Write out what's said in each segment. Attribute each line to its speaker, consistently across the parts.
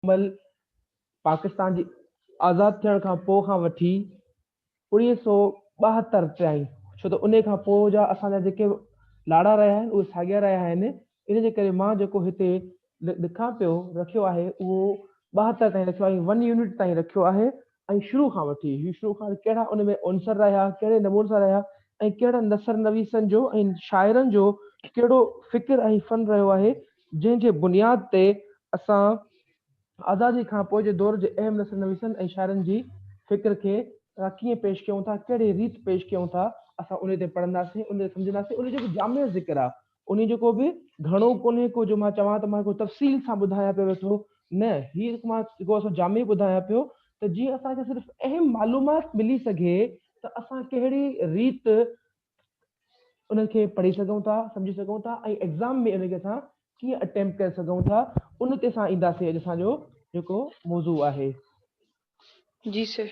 Speaker 1: مڪمل پاڪستان جي آزاد ٿيڻ کان پوء کان وٺي 1972 تائين، ڇو ته انهي کان پوء جا اسان جا جيڪي لاڙا رهيا آهن اهي ساڳيا رهيا آهن، ان جي ڪري مان جيڪو هتي لکان پيو رکيو آهي اهو 72 تائين رکيو آهي، ون يونٽ تائين رکيو آهي ۽ شروع کان وٺي هي شروع کان ڪهڙا ان ۾ عنصر رهيا، ڪهڙي نموني سان رهيا ۽ ڪهڙن نثر نويسن جو ۽ شاعرن جو ڪهڙو فڪر ۽ فن رهيو آهي، جنهن جي بنياد تي اسان آزادي کان پوء جي دور جي اهم نثر نويسن ۽ شاعرن جي فڪر کي اسان ڪيئن پيش ڪيون ٿا، ڪهڙي ريت پيش ڪيون ٿا، اسان انهي تي پڙهنداسين، انهي تي سمجهنداسين، انهي جو به جامع ذڪر آهي، انهي جو ڪو به گهڻو ڪونهي ڪو جو مان چوان ته مان ڪو تفصيل سان ٻڌايان پيو ويٺو، نه، هي هڪ مان جيڪو اسان جامع ٻڌايان پيو ته جيئن اسان کي صرف اهم معلومات ملي سگهي ته اسان ڪهڙي ريت انهن کي پڙهي سگهون ٿا، سمجهي سگهون ٿا ۽ ايگزام ۾ ان کي اسان ڪيئن اٽيمپٽ ڪري سگهون ٿا، ان تي اسان اينداسين اڄ اسان جو جيڪو موضوع آهي.
Speaker 2: جي سر.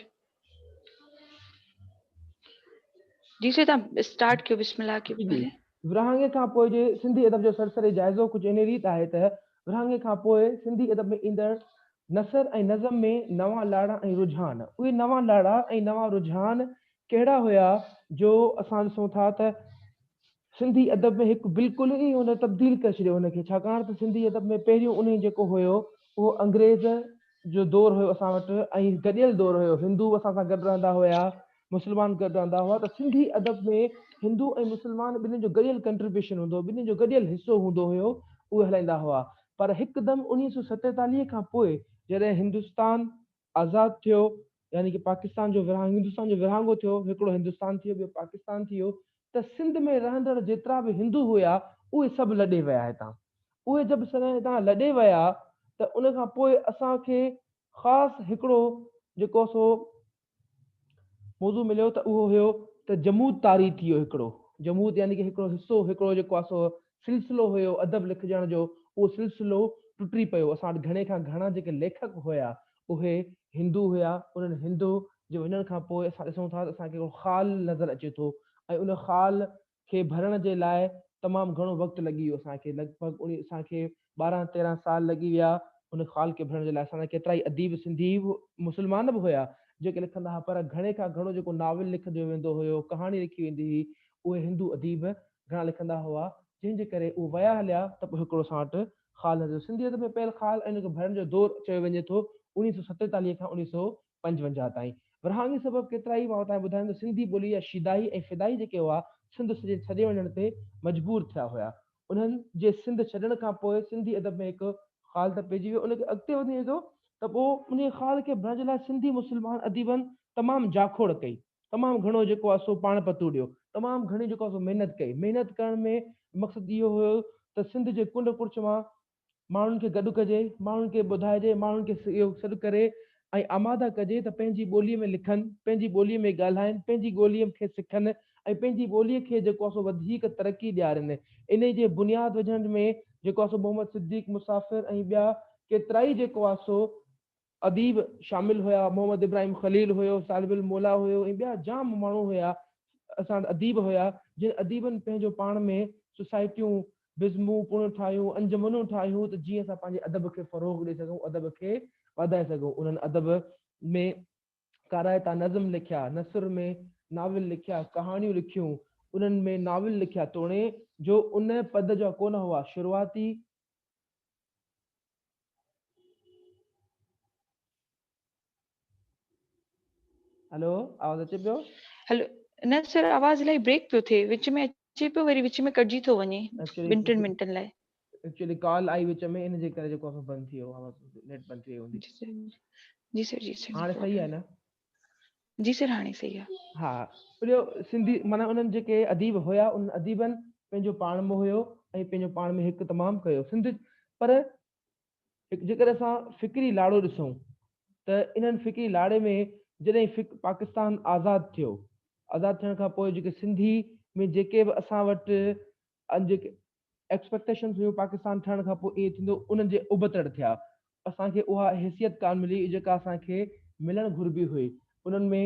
Speaker 2: جي سر تان اسٽارٽ ڪيو بسم الله ڪيو
Speaker 1: جي جي. ورهاڱي کان پوء جي سنڌي ادب جو سرسري جائزو ڪجهه انهي ريت آهي ته ورهاڱي کان پوء سنڌي ادب ۾ ايندڙ نثر ۽ نظم ۾ نوان لاڙا ۽ رجحان، اهي نوان لاڙا ۽ نوان رجحان ڪهڙا هيا جو اسان ڏسون ٿا ته سنڌي ادب ۾ هڪ بلڪل ئي ان تبديل ڪري ڇڏيو ان کي ڇاڪاڻ ته سنڌي ادب ۾ پهريون انهي جيڪو هيو اهو انگريز جو دور هيو اسان وٽ ۽ گڏيل دور هيو هندو به اسان سان گڏ رهندا هيا مسلمان گڏ رهندا هئا ته سنڌي ادب ۾ هندو ۽ مسلمان ٻنهي جو گڏيل ڪنٽريبيوشن هوندو هو ٻنهي جو گڏيل حصو هوندو هيو اهي هلائيندا هئا پر هڪدم 1947 کان پوء جڏهن هندستان آزاد ٿيو يعني ڪه پاڪستان جو ورهاڱو هندستان جو ورهاڱو ٿيو هڪڙو هندستان ٿي ويو ٻيو پاڪستان ٿي ويو ته سنڌ ۾ رهندڙ جيترا به هندو هيا اهي سڀ لڏي ويا هتان اهي جب سڀ هتان لڏي ويا ته ان کان پوء اسان کي خاص هڪڙو جيڪو سو موضوع مليو ته اهو هيو ته جمود طاري ٿي ويو هڪڙو جمود يعني ڪه هڪڙو حصو هڪڙو جيڪو آهي سو سلسلو هيو ادب لکجڻ جو اهو سلسلو ٽٽي پيو اسان وٽ گهڻي کان گهڻا جيڪي ليکڪ هيا اهي هندو هيا انهن هندو جي وڃڻ کان پوء اسان ڏسون ٿا ته اسان کي هڪڙو خال نظر اچي ٿو ۽ ان خال کي ڀرڻ جي لاء تمام گهڻو وقت لڳي ويو اسان کي لڳ ڀڳ انهي اسان کي 12 13 سال لڳي ويا ان خال کي ڀرڻ جي لاء اسان جا ڪيترائي اديب سنڌي به مسلمان به هيا جيڪي لکندا هئا پر گهڻي کان گهڻو جيڪو ناول لکندو ويندو هيو ڪهاڻي لکي ويندي هئي اهي هندو اديب گهڻا لکندا هئا جنهن جي ڪري اهو ويا هليا ته پوء هڪڙو اسان وٽ خال نظر سنڌي ادب ۾ پيل خال ۽ ان کي ڀرڻ جو دور چيو وڃي ٿو 1947 کان 1955 تائين. ورهاڱي سبب ڪيترائي مان توهان کي ٻڌايم ته سنڌي ٻولي جا شيدائي ۽ فدائي جيڪي هئا سنڌ ڇڏي وڃڻ تي مجبور ٿيا هيا. انهن جي سنڌ ڇڏڻ کان پوء سنڌي ادب ۾ هڪ خال ته پئجي ويو ان کي اڳتي وڌي وڃي ٿو ته پوء انهي خال کي ڀرڻ جي لاء سنڌي مسلمان اديبن تمام جاکوڙ ڪئي. تمام گهڻو جيڪو آهي سو پاڻ پتوڙيو، تمام گهڻي جيڪو آهي سو محنت ڪئي. محنت ڪرڻ ۾ مقصد اهو هيو ته سنڌ جي ڪنڊ ڪڙڇ مان ماڻهن کي گڏ ڪجي، ماڻهن کي ٻڌائجي، ماڻهن کي اهو سڏ ڪري ۽ آماده ڪجي ته پنهنجي ٻوليء ۾ لکن، پنهنجي ٻوليء ۾ ڳالهائن، پنهنجي ٻوليء کي سکن ۽ پنهنجي ٻوليء کي جيڪو آهي سو وڌيڪ ترقي ڏيارين. انهي جي بنياد وجهڻ ۾ جيڪو آهي سو محمد صديق مسافر ۽ ٻيا ڪيترائي جيڪو آهي سو اديب شامل هيا، محمد ابراهيم خليل هيو، طالب الموليٰ هيو ۽ ٻيا جام ماڻهو هيا، اسان وٽ اديب هيا، جن اديبن پنهنجو پاڻ ۾ سوسائٽيون، بزمون پڻ ٺاهيون، انجمنون ٺاهيون ته جيئن اسان پنهنجي ادب کي فروغ ڏئي سگهون، ادب کي وڌائي سگهون. انهن ادب ۾ ڪارائتا نظم لکيا، نثر ۾ ناول لکيا، ڪهاڻيون لکيون، انهن ۾ ناول لکيا توڻي جو ان پد جا ڪونه هئا، شروعاتي هلو آواز اچي پيو؟
Speaker 2: هلو نه سر آواز الاهي بريڪ پيو ٿئي وچ ۾ اچي پيو وري وچ ۾ ڪٽجي ٿو وڃي ٻن ٽن منٽن لاء.
Speaker 1: ايڪچوئلي ڪال آئي وچ ۾ ان جي ڪري جيڪو آسو بند ٿي ويو آواز نيٽ بند ٿي وئي هوندي.
Speaker 2: جي سر جي سر جي سر
Speaker 1: هاڻي صحيح آهي نه؟
Speaker 2: جي سر هاڻي صحيح آهي.
Speaker 1: ها اهو سنڌي معنيٰ انهن جيڪي اديب هيا انهن اديبن پنهنجو پاڻ موهيو ۽ پنهنجو پاڻ ۾ هڪ تمام ڪيو سنڌ پر هڪ جيڪڏهن اسان فڪري لاڙو ڏسون ته انهن فڪري لاڙي ۾ جڏهن فڪ پاڪستان آزاد ٿيو آزاد ٿيڻ کان پوء جيڪي سنڌي ۾ جيڪي به اسان وٽ جيڪي ايڪسپيڪٽيشنز هيون پاڪستان ٺهڻ کان پوء ائين ٿيندو انهن جي ابتڙ ٿيا اسان کي اها حيثيت ڪانه ملي جيڪا اسان کي ملڻ گهربي هئي انهن ۾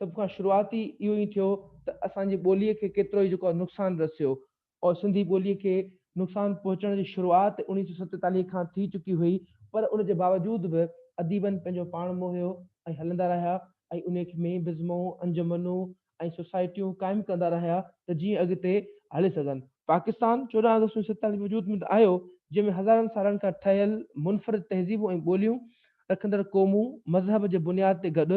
Speaker 1: سڀ کان شروعاتي اهو ئي ٿيو ته اسان جي ٻوليء کي ڪيترو ئي جيڪو آهي نقصان رسيو اور سنڌي ٻوليء کي نقصان پهچڻ جي شروعات 1947 کان ٿي چڪي هئي. پر ان جي باوجود به اديبن پنهنجو پاڻ موهيو ۽ هلندا رهيا ۽ انهي ۾ بزمون، انجمنون ۽ سوسائٽيون قائم ڪندا رهيا ته جيئن اڳتي هلي سگهن. پاڪستان 14 آگسٽ 1947 ۾ وجود ۾ ته آيو، جنهن ۾ هزارن سالن کان ٺهيل منفرد تهذيبون ۽ ٻوليون رکندڙ قومون مذهب جي بنياد تي گڏ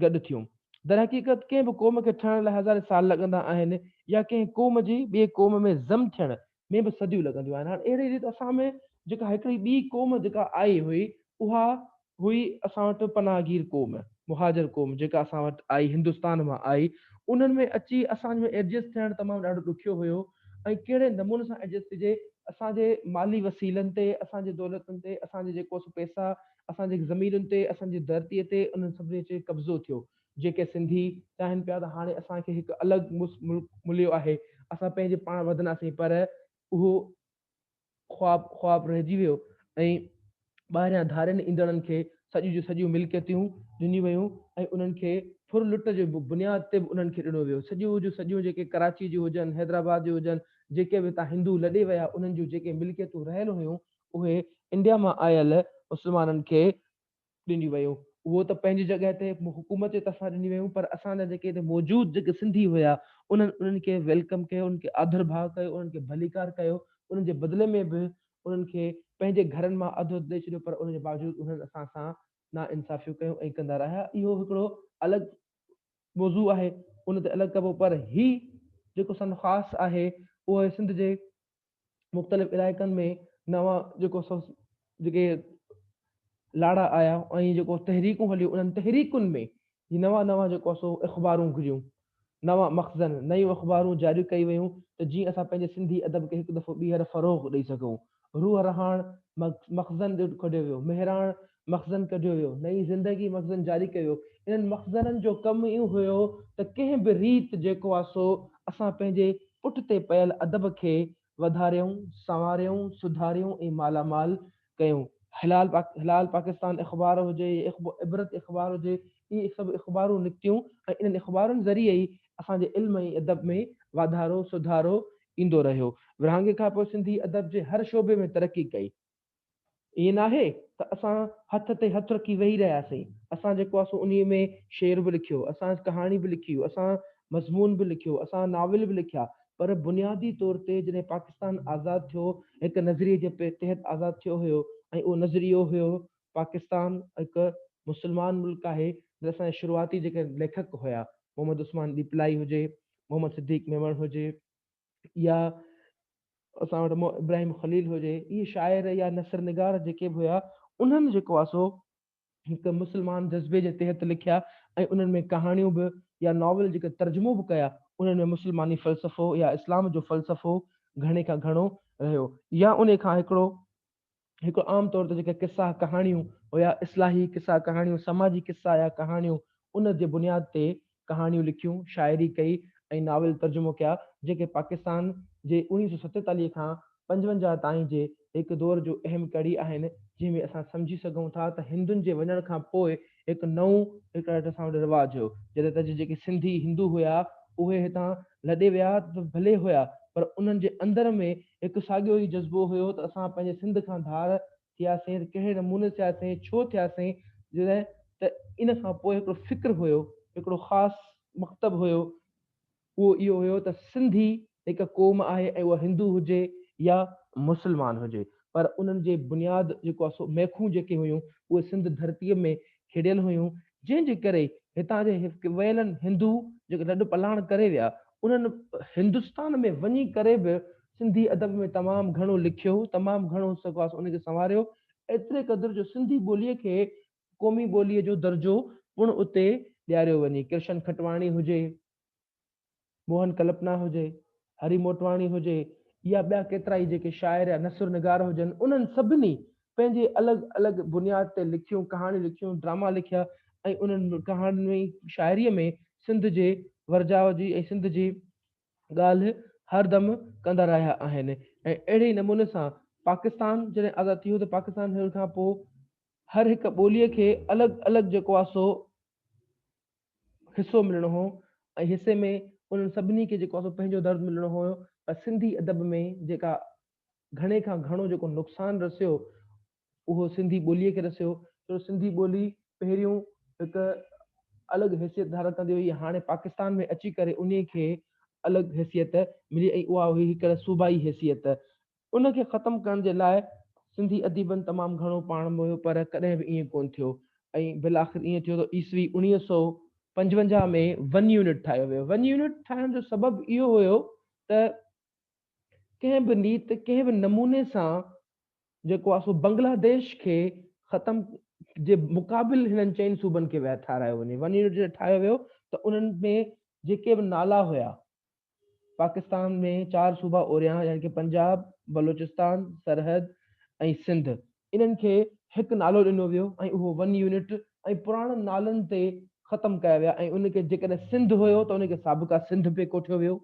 Speaker 1: گڏ ٿيون. درحقيقت ڪنهن به قوم کي ٺهڻ لاء هزارين سال لڳندا آهن يا ڪنهن قوم جي ٻئي قوم ۾ ضم ٿيڻ ۾ به صديون لڳنديون آهن. هاڻ اهڙي ريت اسان ۾ جيڪا هڪڙي ٻي قوم جيڪا آئي هئي اها هئي اسان وٽ پناهگير قوم، مهاجر قوم جيڪا اسان وٽ آئي هندستان مان آئي انهن ۾ اچي اسان ۾ ايڊجسٽ ٿيڻ تمام ڏاڍو ڏکيو هيو ۽ ڪهڙي نموني سان ايڊجسٽ ٿجي اسان جي مالي وسيلن تي اسان جي دولتن تي اسان جي جيڪو سو پئسا اسان جي زمينن تي، اسان جي ڌرتيء تي انهن سڀني اچي قبضو ٿيو. جيڪي سنڌي چاهين پيا ته هاڻي اسان کي هڪ الڳ ملڪ مليو آهي، اسان پنهنجي پاڻ وڌنداسين پر اهو خواب خواب رهجي ويو ۽ ٻاهريان ڌارين ايندڙن کي سڄيون جون سڄيون ملڪيتون ڏنيون ويون ۽ انهن کي ڦر لٽ جي بنياد تي به انهن کي ڏنو ويو. سڄيون جون سڄيون جيڪي ڪراچي جون هجن، حيدرآباد جون هجن، جيڪي به هتان هندو لڏي ويا انهن جون جيڪي ملڪيتون رهيل هيون اهي انڊيا مان آيل مسلمانن کي ڏنيون ويون. اهو ته پنهنجي جڳهه تي حڪومت جي طرفان ڏنيون ويون پر اسان جا جيڪي هتي موجود جيڪي سنڌي هيا انهن انهن کي welcome ڪيو، انهن کي آڌر ڀاء ڪيو، انهن کي ڀليڪار ڪيو، انهن جي بدلي ۾ به انهن کي پنهنجي گهرن مان اڌ اڌ ڏئي ڇڏيو پر ان جي باوجود انهن اسان سان ناانصافيون ڪيون ۽ ڪندا رهيا. اهو هڪڙو الڳ موضوع آهي ان تي الڳ ڪبو پر هي جيڪو سن خاص آهي اهو آهي سنڌ جي مختلف علائقن ۾ نوان جيڪو سو جيڪي لاڙا آيا ۽ جيڪو تحريڪون هليون انهن تحريڪن ۾ هي نوان نوان جيڪو سو اخبارون گهريون نوان مخزن نيون اخبارون جاري ڪئي ويون ته جيئن اسان پنهنجي سنڌي ادب کي هڪ دفعو ٻيهر فروغ ڏئي سگهون روح رهاڻ مخزن ڪڍيو ويو مهراڻ مخزن ڪڍيو ويو، نئين زندگي مخزن جاري ڪيو ويو. انهن مخزنن جو ڪم اهو هيو ته ڪنهن به ريت جيڪو آ سو اسان پنهنجي پٺتي پيل ادب کي وڌاريون، سنواريون، سڌاريون ۽ مالا مال ڪيون. هلال هلال پاڪستان اخبار هجي يا عبرت اخبار هجي، اهي سڀ اخبارون نڪتيون ۽ انهن اخبارن ذريعي ئي اسان جي علم ۽ ادب ۾ واڌارو، سڌارو ايندو رهيو. ورهاڱي کان پوء سنڌي ادب جي هر شعبي ۾ ترقي ڪئي. ائين ناهي ته اسان هٿ تي هٿ رکي ويهي رهياسين. اسان جيڪو آهي سو انهيء ۾ شعر به لکيو، اسان ڪهاڻي به لکي، اسان مضمون به لکيو، اسان ناول به لکيا، پر بنيادي طور تي جڏهن پاڪستان آزاد ٿيو، هڪ نظريي جي تحت آزاد ٿيو هيو ۽ اهو نظريو هيو پاڪستان هڪ مسلمان ملڪ آهي. اسان جا شروعاتي جيڪي ليکڪ هيا، محمد عثمان ڏيپلائي هجي، محمد صديق ميمڻ هجي يا اسان وٽ ابراهيم خليل هجي، اهي شاعر يا نثر نگار جيڪي به هيا، انهن جيڪو آهي سو هڪ مسلمان جذبي جي تحت لکيا ۽ انهن ۾ ڪهاڻيون به يا ناول جيڪي ترجمو به ڪيا، انهن ۾ مسلماني فلسفو يا اسلام جو فلسفو گهڻي کان گهڻو رهيو يا انهي کان هڪڙو هڪ عام طور تي جيڪي قصا ڪهاڻيون هيا اصلاحي قصا ڪهاڻيون، سماجي قصا يا ڪهاڻيون ان جي بنياد تي ڪهاڻيون لکيون، شاعري ڪئي ۽ ناول ترجمو ڪيا جيڪي پاڪستان جي 1947 کان 55 تائين جي هڪ دور جو اهم ڪڙي آهن جنهن ۾ اسان سمجهي سگهون ٿا ته هندن جي وڃڻ کان پوء هڪ نئون هڪ اسان وٽ رواج هيو جڏهن ته جيڪي سنڌي هندو هيا اهي هتان لڏي ويا ته ڀلي هيا پر انهن جي اندر ۾ هڪ ساڳيو ئي جذبو هيو ته اسان پنهنجي سنڌ کان ڌار ٿياسين ته ڪهڙي نموني ٿياسين، ڇو ٿياسين، جڏهن ته ان کان پوء هڪڙو فڪر هيو، هڪڙو خاص مڪتب هيو، اهو اهو هيو ته سنڌي هڪ قوم آهي ۽ اها هندو هجي يا مسلمان هجي پر انهن جي بنياد جيڪو آهي سو ميخون جيڪي هيون اهي سنڌ ڌرتيء ۾ کيڙيل هيون جنهن جي ڪري هتان جي ويلن هندو جيڪي لڏ پلاڻ ڪري ويا انهن هندستان ۾ وڃي ڪري به سنڌي ادب ۾ تمام گهڻو لکيو تمام گهڻو جيڪو آهي ان کي سنواريو ايتري قدر جو سنڌي ٻوليء کي قومي ٻوليء جو درجو پڻ اتي ڏياريو وڃي ڪرشن کٽواڻي هجي موهن ڪلپنا هجي، هري موٽواڻي هجي يا ٻيا ڪيترائي جيڪي شاعر يا نثر نگار هجن انهن سڀني پنهنجي الڳ الڳ بنياد تي لکيون، ڪهاڻيون لکيون، ڊراما لکيا ۽ انهن ڪهاڻين ۾ شاعريء ۾ سنڌ جي ورجاء جي ۽ سنڌ جي ڳالهه هر دم ڪندا رهيا آهن ۽ اهڙي ئي نموني سان پاڪستان جڏهن آزاد ٿيو ته پاڪستان ٿيڻ کان پوء هر هڪ ٻوليء کي الڳ الڳ جيڪو آهي سو حصو ملڻو هو ۽ حصي ۾ انهن سڀني کي جيڪو آهي سو پنهنجو درد ملڻو هيو پر سنڌي ادب ۾ جيڪا گهڻي کان گهڻو جيڪو نقصان رسيو اهو سنڌي ٻوليء کي رسيو، ڇو جو سنڌي ٻولي پهريون هڪ الڳ حيثيت ڌارڻ ڪندي هئي، هاڻي پاڪستان ۾ اچي ڪري انهي کي الڳ حيثيت ملي ۽ اها هئي هڪ صوبائي حيثيت. ان کي ختم ڪرڻ جي لاء سنڌي اديبن تمام گهڻو پاڻ موهيو پر ڪڏهن به ائين ڪونه ٿيو ۽ بالآخر ائين ٿيو ته عيسوي 1955 ۾ ون يونٽ ٺاهيو ويو. ون يونٽ ٺاهڻ جو سبب اهو هيو ته ڪنهن به ريت ڪنهن به نموني سان جيڪو آهي سو بنگلاديش کي ختم جي مقابل هنن چئن صوبن کي ٺاهرايو وڃي. ون يونٽ جڏهن ٺاهيو ويو ته انهن ۾ جيڪي به نالا هيا پاڪستان ۾ چار صوبا اوريان يعني ڪي پنجاب، بلوچستان، سرحد ۽ سنڌ انهن کي هڪ نالو ڏنو ويو ۽ اهو ون يونٽ ۽ پراڻن نالن تي ختم ڪيا ويا ۽ ان کي جيڪڏهن سنڌ هيو ته ان کي سابقه سنڌ پئي ڪوٺيو ويو.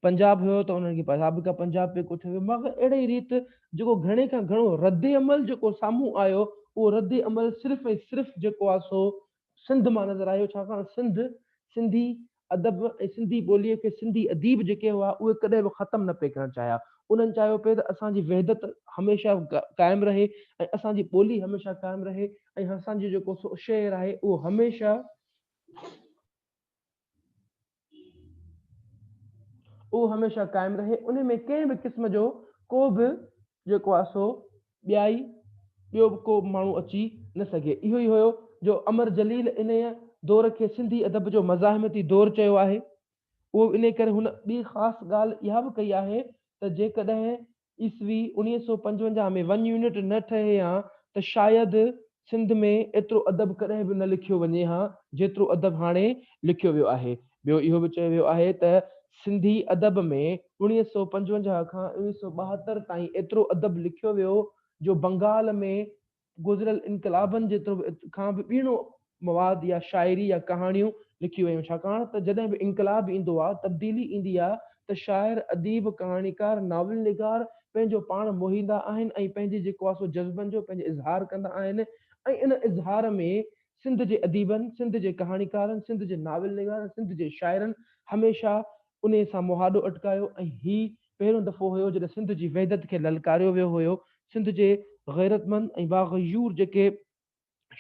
Speaker 1: پنجاب هيو ته انهن کي سابقه پنجاب پئي ڪوٺيو ويو. مگر اهڙي ئي ريت جيڪو گهڻي کان گهڻو رد عمل جيڪو سامهون آيو اهو رد عمل صرف ۽ صرف جيڪو آهي سو سنڌ مان نظر آيو ڇاڪاڻ سنڌ سنڌي ادب ۽ سنڌي ٻوليء کي سنڌي اديب جيڪي هئا اهي ڪڏهن به ختم نه پئي ڪرڻ چاهيا. انهن چاهيو پئي ته اسان جي وحدت هميشه قائم رهي ۽ اسان جي ٻولي هميشه قائم رهي ۽ اسان جو جيڪو سو شعر آهي اهو هميشه اهو هميشه قائم رهي ان ۾ ڪنهن به قسم جو ڪو به جيڪو آهي سو ٻيائي ٻيو به ڪو ماڻهو اچي نه سگهي. اهو ئي هيو جو امر جليل انهيء دور کي سنڌي ادب جو مزاحمتي دور چيو آهي. اهو به انهيء ڪري هن ٻي خاص ڳالهه اها به ڪئي آهي ته جيڪڏهن عيسوي 1955 ۾ ون يونٽ نه ٺهي ها ته شايد سنڌ ۾ ايترو ادب ڪڏهن به نه لکيو وڃي ها جيترو ادب هاڻي لکيو ويو آهي. ٻيو اهو به چيو ويو آهي ته سنڌي ادب ۾ 1955 کان 1972 تائين ايترو ادب لکيو ويو جو بنگال ۾ گذريل انقلابن جيترو به کان به ٻيڻو مواد يا شاعري يا ڪهاڻيون لکيون ويون ڇاڪاڻ ته جڏهن به انقلاب ايندو آ تبديلي ايندي آ ته شاعر، اديب، ڪهاڻيڪار، ناول نگار پنهنجو پاڻ موهيندا آهن ۽ پنهنجي جيڪو آ سو جذبن جو پنهنجي اظهار ڪندا آهن ۽ ان اظهار ۾ سنڌ جي اديبن، سنڌ جي ڪهاڻيڪارن، سنڌ جي ناول نگارن، سنڌ جي شاعرن هميشه انهي سان مهاڏو اٽڪايو ۽ هي پهريون دفعو هيو جڏهن سنڌ جي وحدت کي للڪاريو ويو هيو. سنڌ جي غيرتمند ۽ باغيور جيڪي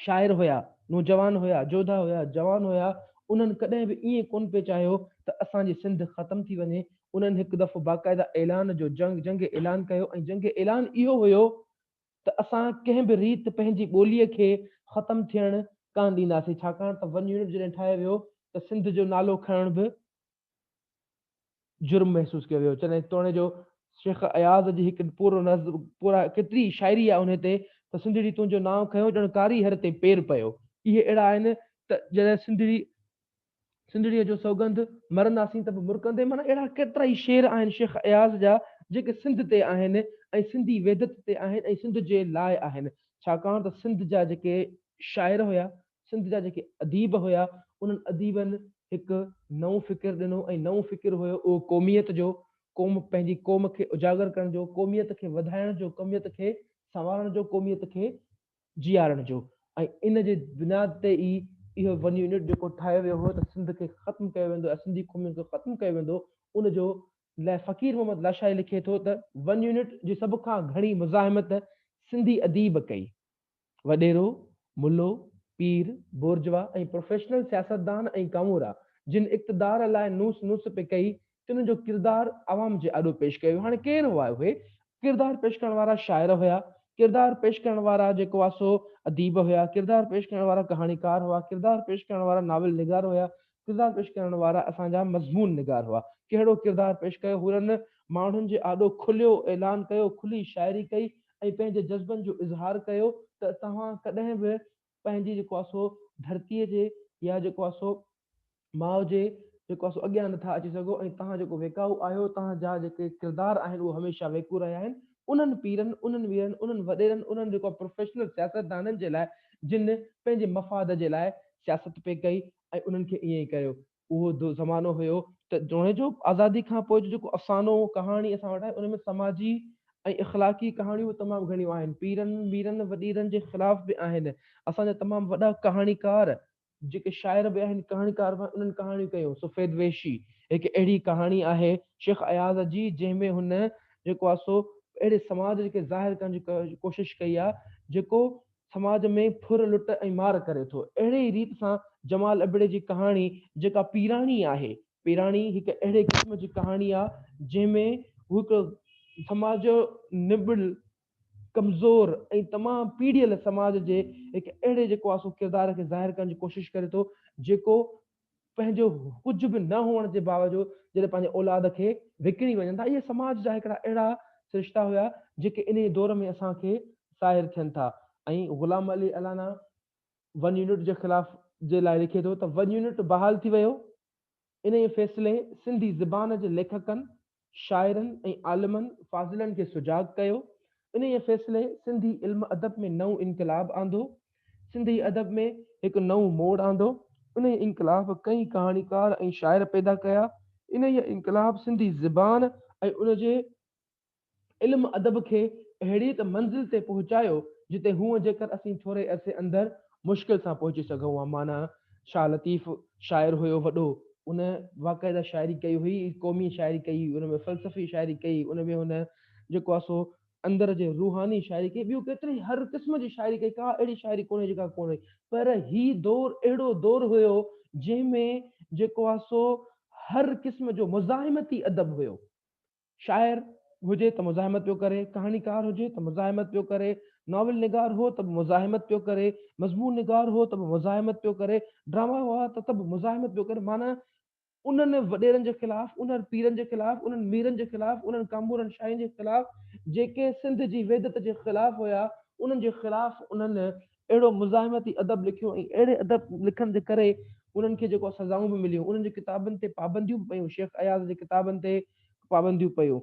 Speaker 1: شاعر هيا، نوجوان هيا، جوڌا هيا، جوان هيا، انهن ڪڏهن به ائين ڪونه پئي چاهيو ته اسان جي سنڌ ختم ٿي وڃي. انهن هڪ دفعو باقاعده اعلان جو جنگ جنگ اعلان ڪيو ۽ جنگ اعلان اهو هيو ته اسان ڪنهن به ريت پنهنجي ٻوليء کي ختم ٿيڻ ڪانه ڏينداسين ڇاڪاڻ ته ون يونٽ جڏهن ٺاهيو ويو ته سنڌ جو نالو کڻڻ به جرم محسوس ڪيو ويو. چنائي توڻي جو شيخ اياز جي هڪ پورو نظم پورا ڪيتري شاعري آهي انهي تي ته سنڌڙي تنهنجو نانء کنيو ڄڻ ڪاري هر تي پير پيو. اهي اهڙا آهن ته جڏهن سنڌڙي سنڌڙيء جو سوڳنڌ مرنداسين ته به مرڪندي معنيٰ اهڙا ڪيترائي شعر آهن شيخ اياز جا جيڪي سنڌ تي آهن ۽ سنڌي وحدت تي آهن ۽ سنڌ جي لاء آهن ڇاڪاڻ ته سنڌ جا جيڪي شاعر هيا سنڌ جا جيڪي اديب هيا، انهن اديبن هڪ نئون فڪر ڏنو ۽ نئون فڪر هيو اهو قوميت جو، قوم پنهنجي قوم کي اجاگر ڪرڻ جو، قوميت کي وڌائڻ جو، قوميت کي سنوارڻ جو، قوميت کي جيارڻ جو ۽ ان جي بنياد تي ئي اهو ون يونٽ جيڪو ٺاهيو ويو هو ته سنڌ کي ختم ڪيو ويندو يا سنڌي قوميت کي ختم ڪيو ويندو ان جو لاء فقير محمد لاشاري لکي ٿو ته ون يونٽ جي سڀ کان گهڻي مزاحمت سنڌي اديب ڪئي. وڏيرو، ملو، پير، بورجوا ۽ پروفيشنل سياستدان ۽ ڪامورا جن اقتدار لاء نوس نوس پئي ڪئي تن جو ڪردار عوام جي آڏو پيش ڪيو ويو. هاڻي ڪير هئا اهي ڪردار پيش ڪرڻ وارا شاعر هيا، ڪردار پيش ڪرڻ وارا جيڪو آ سو اديب هيا، ڪردار پيش ڪرڻ وارا ڪهاڻيڪار هئا، ڪردار پيش ڪرڻ وارا ناول نگار هيا، ڪردار پيش ڪرڻ وارا اسان جا مضمون نگار هئا. ڪهڙو ڪردار پيش ڪيو؟ هنن ماڻهن جي آڏو کليو اعلان ڪيو، کلي شاعري ڪئي ۽ پنهنجي جذبن جو اظهار ڪيو ته توهان ڪڏهن به پنهنجي جيڪو آهي سو ڌرتيء جي يا جيڪو آهي سو ماء جي جيڪو آهي سو اڳيان نٿا اچي سگهو ۽ توهان جيڪو ويڪائو آهيو، توهان جا جيڪي ڪردار آهن اهي هميشه ويڪو رهيا آهن. انهن پيرن، انهن ميرن، انهن وڏيرن، انهن جيڪو آهي پروفيشنل سياستدانن جي لاء جن پنهنجي مفاد جي لاء سياست پئي ڪئي ۽ انهن کي ائين ئي ڪيو. اهو زمانو هيو ته جوڻيجو آزادي کان پوء جو جيڪو افسانو، ڪهاڻي اسان وٽ آهي ان ۾ سماجي ۽ اخلاقي ڪهاڻيون به تمام گهڻيون آهن. پيرن، ميرن، وڏيرن جي خلاف به آهن. اسان جا تمام وڏا ڪهاڻيڪار جيڪي شاعر به آهن، ڪهاڻيڪار به آهن انهن ڪهاڻيون ڪيون. سفيد وحشي هڪ اهڙي ڪهاڻي آهي شيخ اياز جي جنهن ۾ هن جيڪو آهي سو اهڙي سماج کي ظاهر ڪرڻ جي ڪوشش ڪئي آهي جيڪو سماج ۾ ڦر لٽ ۽ مار ڪري ٿو. اهڙي ئي ريت سان جمال ابڙي جي ڪهاڻي جيڪا پيراڻي آهي، پيراڻي هڪ اهڙي قسم جي ڪهاڻي آهي جنهن ۾ هو هڪ سماج جو نٻل، ڪمزور ۽ تمام پيڙهيل سماج جي هڪ اهڙي جيڪو آهي سو ڪردار کي ظاهر ڪرڻ جي ڪوشش ڪري ٿو جيڪو پنهنجو ڪجهه به نه هئڻ جي باوجود جڏهن پنهنجي اولاد کي وڪڻي وڃن ٿا. اهي سماج جا هڪڙا اهڙا سرشتا هيا جيڪي انهيء دور ۾ اسان کي ظاهر ٿين ٿا ۽ غلام علي الانا ون يونٽ جي خلاف جي لاء لکي ٿو ته ون يونٽ بحال ٿي ويو. انهيء فيصلي سنڌي زبان جي ليکڪن، شاعرن ۽ عالمن فاضلن کي سجاڳ ڪيو. انهيء فيصلي سنڌي علم ادب ۾ نئون انقلاب آندو. سنڌي ادب ۾ هڪ نئون موڙ آندو. انهيء انقلاب ڪئين ڪهاڻيڪار ۽ شاعر پيدا ڪيا. انهيء انقلاب سنڌي زبان ۽ ان جي علم ادب کي اهڙي ته منزل تي پهچايو، جتي هونء جيڪر اسين ٿوري عرصي اندر مشڪل سان پهچي سگهون ها. معنيٰ شاهه لطيف شاعر هيو وڏو، ان باقاعده شاعري ڪئي هئي، قومي شاعري ڪئي، ان ۾ فلسفي شاعري ڪئي، ان ۾ هن جيڪو آهي سو اندر جي روحاني شاعري ڪئي، ٻيو ڪيتري هر قسم جي شاعري ڪئي، ڪا اهڙي شاعري ڪونهي جيڪا ڪونه هئي، پر هي دور اهڙو دور هيو جنهن ۾ جيڪو آهي سو هر قسم جو مزاحمتي ادب هيو. شاعر هجي ته مزاحمت پيو ڪري، ڪهاڻيڪار هجي ته مزاحمت پيو ڪري، ناول نگار هو ته به مزاحمت پيو ڪري، مضمون نگار هو ته به مزاحمت پيو ڪري، ڊراما هئا ته ته به مزاحمت پيو ڪري، معنيٰ انهن وڏيرن جي خلاف، انهن پيرن جي خلاف، انهن ميرن جي خلاف، انهن ڪامورن شاهين جي خلاف جيڪي سنڌ جي وحدت جي خلاف هيا، انهن جي خلاف انهن اهڙو مزاحمتي ادب لکيو ۽ اهڙي ادب لکڻ جي ڪري انهن کي جيڪو سزائون به مليون، انهن جي ڪتابن تي پابنديون به پيون، شيخ اياز جي ڪتابن تي پابنديون پيون،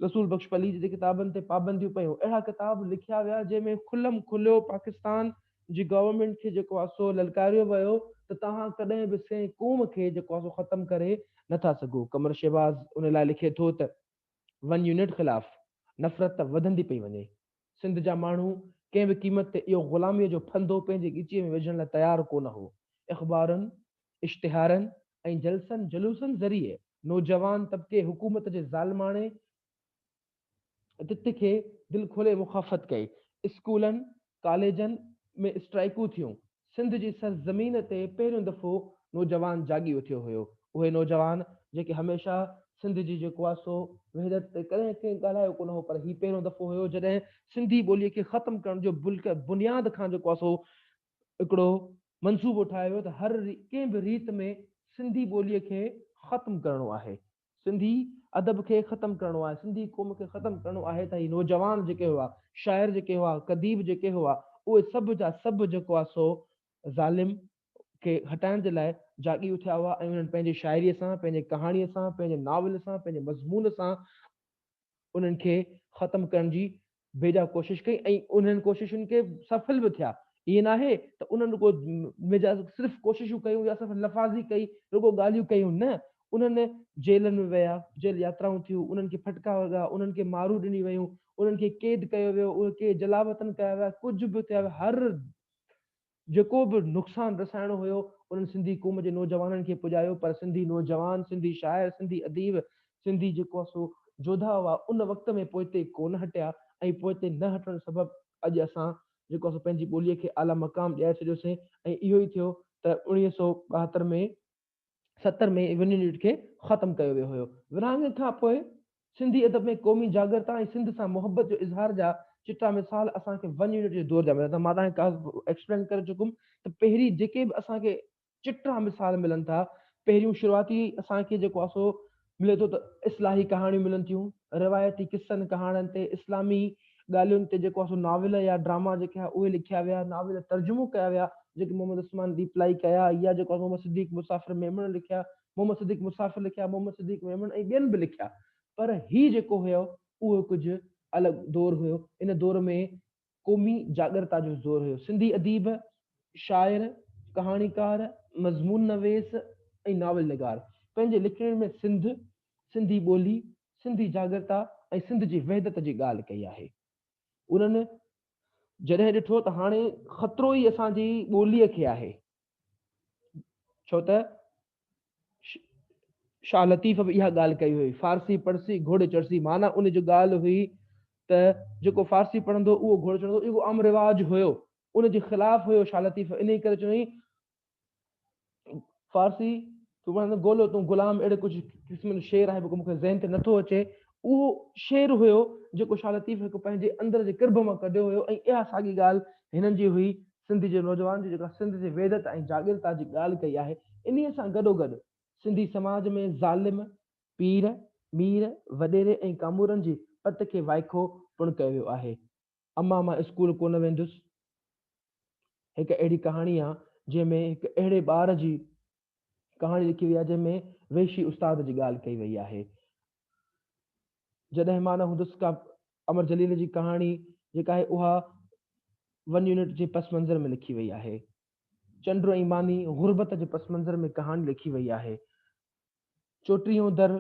Speaker 1: رسول بخش پليجي جي ڪتابن تي پابنديون پيون، اهڙا ڪتاب لکيا ويا جنهن ۾ کلم کليو پاڪستان جي گورنمينٽ کي جيڪو آهي سو للڪاريو ويو ته توهان ڪڏهن به سين قوم کي جيڪو آهي سو ختم ڪري نٿا سگهو. قمر شهباز ان لاء لکي ٿو ته ون يونٽ خلاف نفرت وڌندي پئي وڃي. سنڌ جا ماڻهو ڪنهن به قيمت تي اهو غلاميء جو ڦندو پنهنجي ڳچيء ۾ وجهڻ لاء تيار ڪو نه هو. اخبارن، اشتهارن ۽ جلسن جلوسن ذريعي نوجوان طبقي حڪومت جي ظالماڻي تت کي دل کولي مخافت ڪئي. اسڪولن، ڪاليجن ۾ اسٽرائيڪون ٿيون. سنڌ جي سرزمين تي پهريون دفعو نوجوان جاڳي اٿيو هيو. اهي نوجوان جيڪي هميشه سنڌ جي جيڪو آهي سو وحدت تي ڪڏهن ڪنهن ڳالهايو ڪونه هو پر هي پهريون دفعو هيو جڏهن سنڌي ٻوليء کي ختم ڪرڻ جو بلڪ بنياد کان جيڪو آهي سو هڪڙو منصوبو ٺاهيو ويو ته هر ڪنهن به ريت ۾ سنڌي ٻوليء کي ختم ڪرڻو آهي. سنڌي ادب کي ختم ڪرڻو آهي، سنڌي قوم کي ختم ڪرڻو آهي ته هي نوجوان جيڪي هئا، شاعر جيڪي هئا، قديب جيڪي هئا، اهي سڀ جا سڀ جيڪو آهي سو ظالم کي هٽائڻ جي لاء جاڳي اٿيا هئا ۽ انهن پنهنجي شاعريء سان، پنهنجي ڪهاڻيء سان، پنهنجي ناول سان، پنهنجي مضمون سان انهن کي ختم ڪرڻ جي بيجا ڪوشش ڪئي ۽ انهن ڪوششن کي سڦل به ٿيا. ائين ناهي ته انهن رڳو بيجا صرف ڪوششون ڪيون يا صرف لفاظي ڪئي، رڳو ڳالهيون ڪيون نه، انهن جيلن ۾ ويا، جيل ياترائون ٿيون، انهن کي ڦٽڪا وڳا، انهن کي مارون ڏنيون ويون، انهن کي قيد ڪيو ويو، اهي ڪي جلاوطن ڪيا ويا، ڪجهه به ٿيا هر جيڪو به نقصان رسائڻو هيو انهن سنڌي قوم جي نوجوانن کي پڄايو پر سنڌي نوجوان، سنڌي شاعر، سنڌي اديب، سنڌي جيڪو آهي سو جوڌا هئا ان وقت ۾ پوئتي ڪونه هٽيا ۽ پوئتي نه هٽڻ سبب اڄ اسان جيڪو آهي سو پنهنجي ٻوليء کي اعليٰ مقام ڏياري ڇڏيوسين ۽ اهو ئي ٿيو ته 1972 ۾ 70 ۾ ون يونٽ کي ختم ڪيو ويو هيو. ورهاڱي کان پوء سنڌي ادب ۾ قومي جاڳرتا ۽ سنڌ سان محبت جو اظهار جا چٽا مثال اسان کي ون يونٽ جي دور جا ملن ٿا. مان توهان کي ايڪسپلين ڪري چڪم ته پهرين جيڪي به اسان کي چٽا مثال ملن ٿا، پهريون شروعاتي اسان کي جيڪو آهي سو ملي ٿو ته اصلاحي ڪهاڻيون ملن ٿيون، روايتي قصن ڪهاڻين تي، اسلامي ڳالهين تي جيڪو آهي سو ناول يا ڊراما جيڪي آهي اهي لکيا ويا، ناول ترجمو ڪيا ويا جيڪي محمد عثمان ڏيپلائي ڪيا يا جيڪو آهي محمد صديق مسافر ميمڻ لکيا، محمد صديق مسافر لکيا، محمد صديق ميمڻ ۽ ٻين به لکيا پر هي جيڪو هيو اهو ڪجهه الڳ دور هيو، ان دور ۾ قومي جاڳرتا جو زور هيو. سنڌي اديب، شاعر، ڪهاڻيڪار، مضمون نويس ۽ ناول نگار پنهنجي لکڻين ۾ سنڌ، سنڌي ٻولي، سنڌي جاڳرتا ۽ سنڌ جي وحدت جي ڳالهه ڪئي آهي. انهن جڏهن ڏٺو ته هاڻي خطرو ئي اسان جي ٻوليء کي آهي، ڇو ته شاهه لطيف به اها ڳالهه ڪئي هئي، فارسي پڙهسي گهوڙي چڙهسي معنيٰ ان جو ڳالهه هئي ته جيڪو فارسي پڙهندو اهو گهوڙو چڙهندو، اهو عام رواج هيو، ان جي خلاف هيو شاهه لطيف، انهي ڪري چيائين فارسي تون پڙهندو گولو تون غلام اهڙي ڪجهه قسم جو شعر آهي جيڪو مون کي ذهن تي نٿو اچي، اهو شعر هيو جيڪو شاهه لطيف هڪ پنهنجي اندر جي ڪرب مان ڪڍيو هيو ۽ اها ساڳي ڳالهه هنن جي هئي سنڌ جي نوجوان جي جيڪا سنڌ جي وحدت ۽ جاڳرتا جي ڳالهه ڪئي آهي، انهي سان گڏوگڏ سنڌي سماج ۾ ظالم، پير، مير، وڏيري ۽ ڪامورن جي پت کي وائکو پڻ ڪيو ويو آهي. اما مان اسڪول ڪونه ويندس هڪ اهڙي ڪهاڻي آ جنهن ۾ هڪ اهڙي ٻار جي ڪهاڻي لکي وئي آ جنهن ۾ وحشي استاد جي ڳالهه ڪئي وئي آهي. جڏهن مان نه هوندس ڪا امر جليل جي ڪهاڻي جيڪا آهي اها ون يونٽ جي پس منظر ۾ لکي وئي آهي. چنڊ ۽ ماني غربت جي پس منظر ۾ ڪهاڻي لکي وئي آهي. چوٽيهون در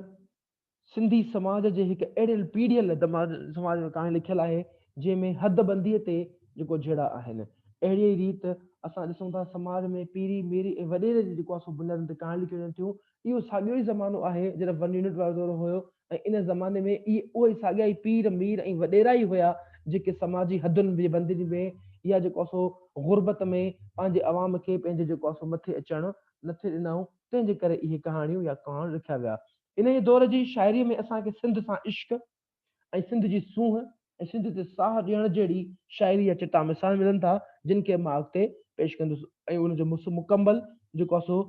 Speaker 1: سنڌي سماج جي هڪ اهڙي پيڙهيل سماج ۾ ڪهاڻي لکيل آهي، جنهن ۾ حد بنديء تي جيڪو جهيڙا آهن. اهڙيء ئي ريت اسان ڏسون ٿا سماج ۾ پيري، ميري ۽ وڏيري جي جيڪو آهي سو بنيادن تي ڪهاڻيون لکيون وڃن ٿيون. اهو ساڳيو ئي زمانو آهي جڏهن ون يونٽ وارو دور هيو ۽ ان زماني ۾ اهي اهي ئي ساڳيا ئي پير، مير ۽ وڏيرا ئي هيا جيڪي سماجي حدن جي بندين ۾ يا جيڪو آهي سو غربت ۾ پنهنجي عوام کي پنهنجي جيڪو آهي سو مٿي اچڻ نٿي ڏنائون. تنهن جي ڪري اهي ڪهاڻيون يا ڪهاڻ لکيا ويا. انهيء دور جي شاعريء ۾ اسان کي سنڌ سان عشق ۽ سنڌ جي سونهن ۽ سنڌ تي ساهه ڏيڻ جهڙي شاعري جا چٽا مثال ملن ٿا، جن کي مان اڳتي پيش ڪندس ۽ ان جو مڪمل جيڪو آهي سو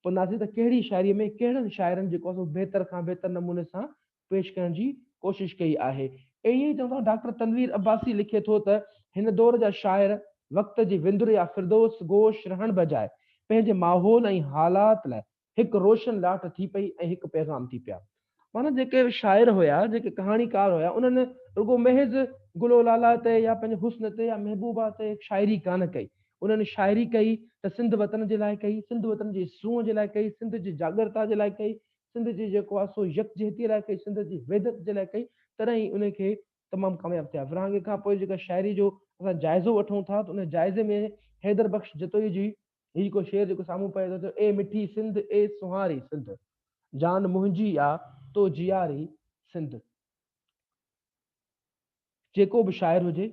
Speaker 1: پونداسين ته ڪهڙي شاعريء ۾ ڪهڙن شاعرن جيڪو آهي سو بهتر کان بهتر نموني سان پيش ڪرڻ جي ڪوشش ڪئي آهي. ائين ئي چون ٿا ڊاڪٽر تنوير عباسي لکي ٿو ته هن دور جا شاعر وقت جي وندر يا فردوس گوش رهڻ بجاء پنهنجي ماحول ۽ حالات لاء هڪ روشن لاٽ ٿي پئي ۽ هڪ پيغام ٿي پيا. معنيٰ جيڪي شاعر هيا، جيڪي ڪهاڻيڪار هيا، انهن رڳو محض گل و لالا تي يا پنهنجي حسن تي يا محبوبا تي شاعري ڪانه ڪئي. انهن شاعري ڪئي ته سنڌ وطن جي لاء ڪئي، سنڌ وطن جي سونهن جي لاء ڪئي، سنڌ جي جاڳرتا جي لاء ڪئي، سنڌ جي جيڪو آهي سو يڪجهتي لاء ڪئي، سنڌ جي وحدت جي لاء ڪئي، تڏهن ئي ان کي تمام ڪامياب ٿيا. ورهاڱي کان پوء جيڪا شاعري جو اسان جائزو وٺون ٿا ته ان جائزي ۾ حيدر بخش جتوئي جي هي جيڪو شعر جيڪو سامهون پئي ٿو ته اي مٺي سنڌ اي سونهاري سنڌ، جان منهنجي آ تو جياري سنڌ. جيڪو به شاعر هجي،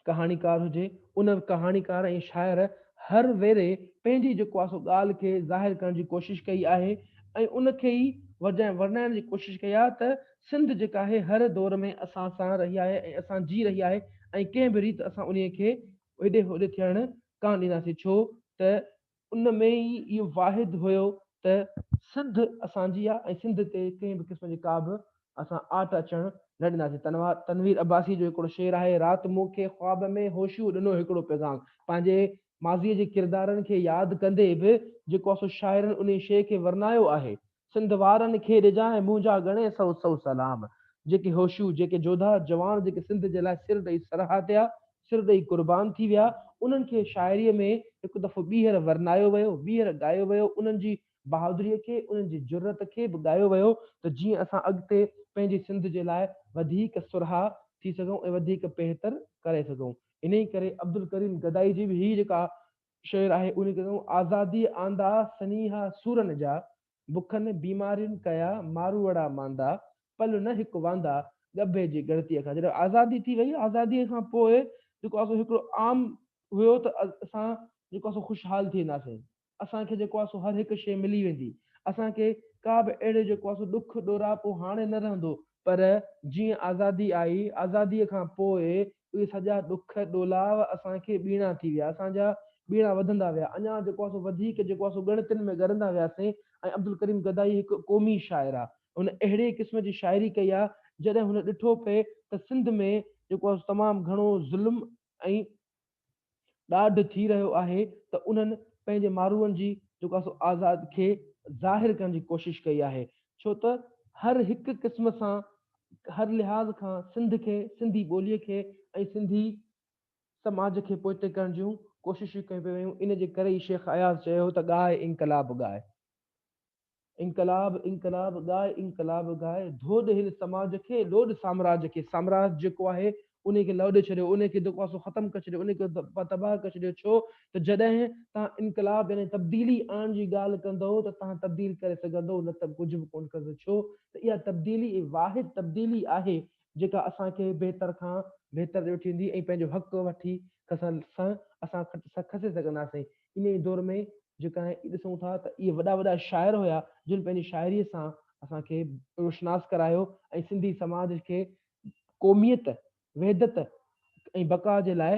Speaker 1: ڪهاڻيڪار هجي، ان ڪهاڻيڪار ۽ شاعر هر ويري پنهنجي جيڪو آهي سو ڳالهه کي ظاهر ڪرڻ جي ڪوشش ڪئي آهي ۽ ان کي ئي ورجائڻ ورنائڻ جي ڪوشش ڪئي آهي ته سنڌ جيڪا آهي هر دور ۾ اسان سان رهي آهي ۽ اسان جي رهي آهي ۽ ڪنهن به ريت اسان انهيء کي هيڏي هوڏي ٿيڻ ڪانه ڏينداسين ڇو ته ان ۾ ئي اهو واحد هيو ته سنڌ اسان جي آ ۽ سنڌ تي ڪنهن به قسم جي ڪا به اسان آٽ اچڻ نه ڏينداسين. تنوير عباسي جو هڪڙو شعر آهي، رات مون کي خواب ۾ هوشوء ڏنو هڪڙو پيغام. پنهنجي ماضيء جي ڪردارن کي ياد ڪندي به جيڪو آ سو شاعرن انهي شيء کي ورنايو آهي. سنڌ وارن کي ڏجانء منهنجا ڳڻي سئو سئو سلام. جيڪي هوشو، جيڪي جوڌا، جوان جيڪي سنڌ جي لاء سر ڏئي سرها ٿيا، سر ڏئي قربان ٿي ويا، انهن کي شاعريء ۾ هڪ دفعو ٻيهر ورنايو ويو، ٻيهر ڳايو ويو، انهن جي بهادريء کي، انهن جي جرئت کي به ڳايو ويو ته جيئن اسان اڳتي پنهنجي سنڌ جي لاء وڌيڪ سرها ٿي سگهون ۽ وڌيڪ بهتر ڪري سگهون. انهيء ڪري عبدالڪريم گدائي جي به هيء جيڪا شعر آهي ان کي چئون آزاديء آندا سنيها سورن جا، بکن بيمارين ڪيا ماروئڙا ماندا، پل نه هڪ واندا ڳڀي جي ڳڻتيء کان. جڏهن آزادي ٿي وئي، آزاديء کان پوء جيڪو آهي سو هڪڙو عام هيو ته اسان جيڪو آهي سو خوشحال ٿي وينداسين، اسان کي جيڪو آهي سو هر هڪ شيء ملي ويندي، اسان کي ڪا به اهڙي جيڪو آهي سو ڏک ڏوراپو هاڻي نه رهندو، پر جيئن آزادي آئي، آزاديء کان پوء اهي سڄا ڏک ڏولاو اسان کي ٻيڻا ٿي ويا، اسان جا ٻيڻا وڌندا ويا، اڃا جيڪو آهي سو وڌيڪ جيڪو آهي سو ڳڻتين ۾ ڳرندا وياسين ۽ عبدالڪريم گدائي هڪ قومي شاعر آهي، هن اهڙي قسم جي شاعري ڪئي آهي، جڏهن هن ڏٺو پئي ته سنڌ ۾ جيڪو آهي سو تمام گهڻو ظلم ۽. ڏاڍ ٿي رهيو آهي ته انهن پنهنجي ماروئن جي جيڪو آهي سو آزاد کي ظاهر ڪرڻ جي ڪوشش ڪئي آهي ڇو ته هر هڪ قسم سان هر لحاظ کان سنڌ کي سنڌي ٻولي کي ۽ سنڌي سماج کي پوئتي ڪرڻ جون ڪوششون ڪيون پيون ويون ان جي ڪري ئي شيخ اياز چيو ته ڳاء انقلاب ڳاء. انقلاب انقلاب ڳاء انقلاب ڳاء ڌوڏ هن سماج کي لوڏ سامراج کي سامراج جيڪو آهي انهي کي لوڏي ڇڏيو انهي کي جيڪو آهي سو ختم ڪري ڇڏيو انهي کي تباهه ڪري ڇڏيو ڇو ته جڏهن توهان انقلاب يعني تبديلي آڻڻ جي ڳالهه ڪندؤ ته توهان تبديل ڪري سگهندؤ نه ته ڪجهه به ڪونه ڪندؤ ڇو ته اها تبديلي واحد تبديلي آهي. جيڪا اسان کي بهتر کان بهتر ڏي وٺي ويندي ۽ پنهنجو حق وٺي کسڻ سان اسان کسي سگهنداسين. انهيء دور ۾ جيڪا ڏسون ٿا ته اهي وڏا وڏا شاعر هيا جن پنهنجي شاعريء سان اسان کي روشناس ڪرايو ۽ سنڌي سماج کي قوميت، وحدت ۽ بقا جي لاء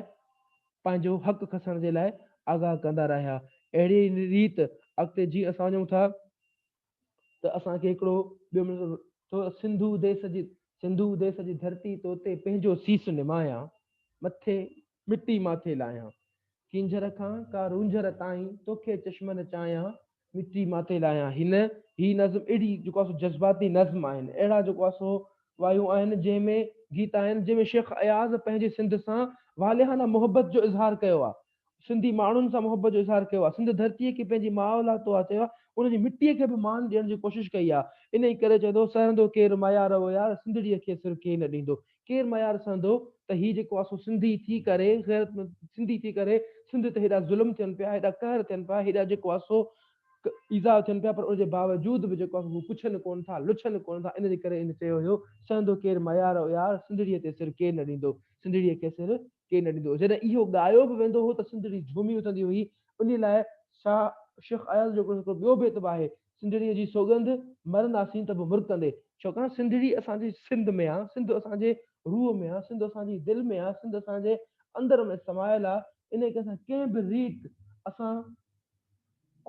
Speaker 1: پنهنجو حق کسڻ جي لاء آگاهه ڪندا رهيا. اهڙيء ريت اڳتي جيئن اسان وڃون ٿا ته اسان کي هڪڙو ٻيو ملي ٿو سنڌو ديس جي سنڌو ديس جي ڌرتي توتي پنهنجو سيس نمايان، مٿي مٽي ماٿي لاهيان. ڪينجهر کان ڪارونجهر تائين توکي چشمن چاهيان، مٽي ماٿي لاهيان. هن هي نظم اهڙي جيڪو آهي سو جذباتي نظم آهن. اهڙا جيڪو آهي سو وايون آهن جنهن ۾ گيت آهن جنهن ۾ شيخ اياز پنهنجي سنڌ سان والهانه محبت جو اظهار ڪيو آهي. سنڌي ماڻهن سان محبت جو اظهار ڪيو آهي. سنڌ ڌرتيء کي پنهنجي ماء لاتو آهي چيو آهي. ان جي مٽيء کي به مان ڏيڻ جي ڪوشش ڪئي آهي. انهيء ڪري چوي ٿو، سهندو ڪير ميار او يار، سنڌڙيء کي سر ڪين ڏيندو. ڪير ميار سهندو ته هي جيڪو آهي سو سنڌي ٿي ڪري غيرتمند سنڌي ٿي ڪري سنڌ تي هيڏا ظلم ٿين پيا، هيڏا قهر ٿين پيا، هيڏا جيڪو آهي سو ايذاء ٿين پيا پر ان جي باوجود به جيڪو آهي سو هو پڇن ڪونه ٿا، لڇن ڪونه ٿا. ان جي ڪري هن چيو هيو، سهندو ڪير ميار او يار، سنڌڙيء تي سر ڪين ڏيندو. سنڌڙيء کي سر ڪين نه ڏيندو هو. جڏهن اهو ڳايو به ويندو هو ته سنڌڙي جهومي اٿندي هئي. انهيء لاء شاهه شيخ اياز جو هڪڙو ٻيو بيت به آهي، سنڌڙيء جي سوڳنڌ، مرنداسين ته به مرڪندي. ڇوڪاڻ سنڌڙي اسان جي سنڌ ۾ آ، سنڌ اسان جي روح ۾ آ، سنڌ اسان جي دل ۾ آ، سنڌ اسان جي اندر ۾ سمايل آ، انهيء ڪري اسان ڪنهن به ريت اسان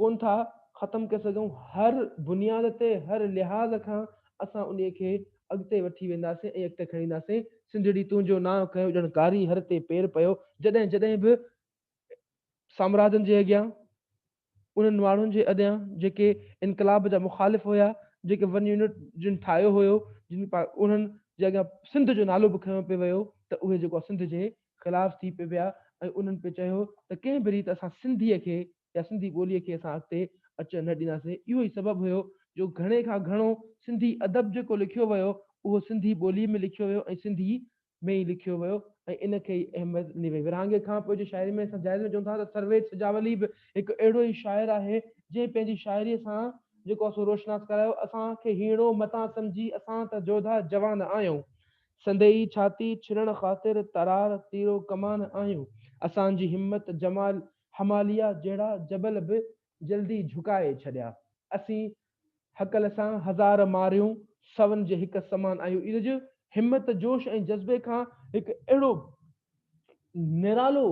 Speaker 1: ڪونه ٿا ختم ڪري سگهون، هر بنياد تي هر لحاظ کان اسان انهي کي اڳتي وٺي وينداسين ۽ اڳتي کڻي اينداسين، سنڌڙي تنهنجو نانء کنيو ڄڻ ڪاري هر تي پير پيو، جڏهن جڏهن به سامراجن جي اڳيان انهن ماڻهن جي اڳيان جيڪي انقلاب جا مخالف هيا، جيڪي ون يونٽ جن ٺاهيو هيو، جن انهن جي اڳيان سنڌ جو نالو به کنيو پئي ويو ته اهي جيڪو سنڌ جي خلاف ٿي پئي پيا ۽ انهن پئي چيو ته ڪنهن به ريت اسان سنڌيء کي يا سنڌي ٻوليء کي اسان اڳتي اچڻ نه ڏينداسين. اهو ئي سبب هيو جو گهڻي کان گهڻو سنڌي ادب جيڪو لکيو ويو اهو سنڌي ٻوليء ۾ لکيو ويو ۽ سنڌي ۾ ئي لکيو ويو ۽ ان کي ئي اهميت ڏني وئي. ورهاڱي کان پوء جي شاعري ۾ اسان جائزي ۾ چئون ٿا ته سرويچ سجاولي به هڪ اهڙو ئي شاعر آهي جنهن پنهنجي شاعريء سان جيڪو آهي سو روشناس ڪرايو. اسان کي هيڻو متان سمجهي اسان ته جوڌا جوان آهيون. سندئي ڇاتي ڇنڻ خاطر ترار تيرو ڪمان آهيون. اسان جي همت جمال هماليه جهڙا جبل به جلدي جهڪائي ڇڏيا. اسين هڪل سان هزار ماريون سون جي هڪ سمان آهيون. ان جي همت جوش ۽ جذبي کان هڪ اهڙو نرالو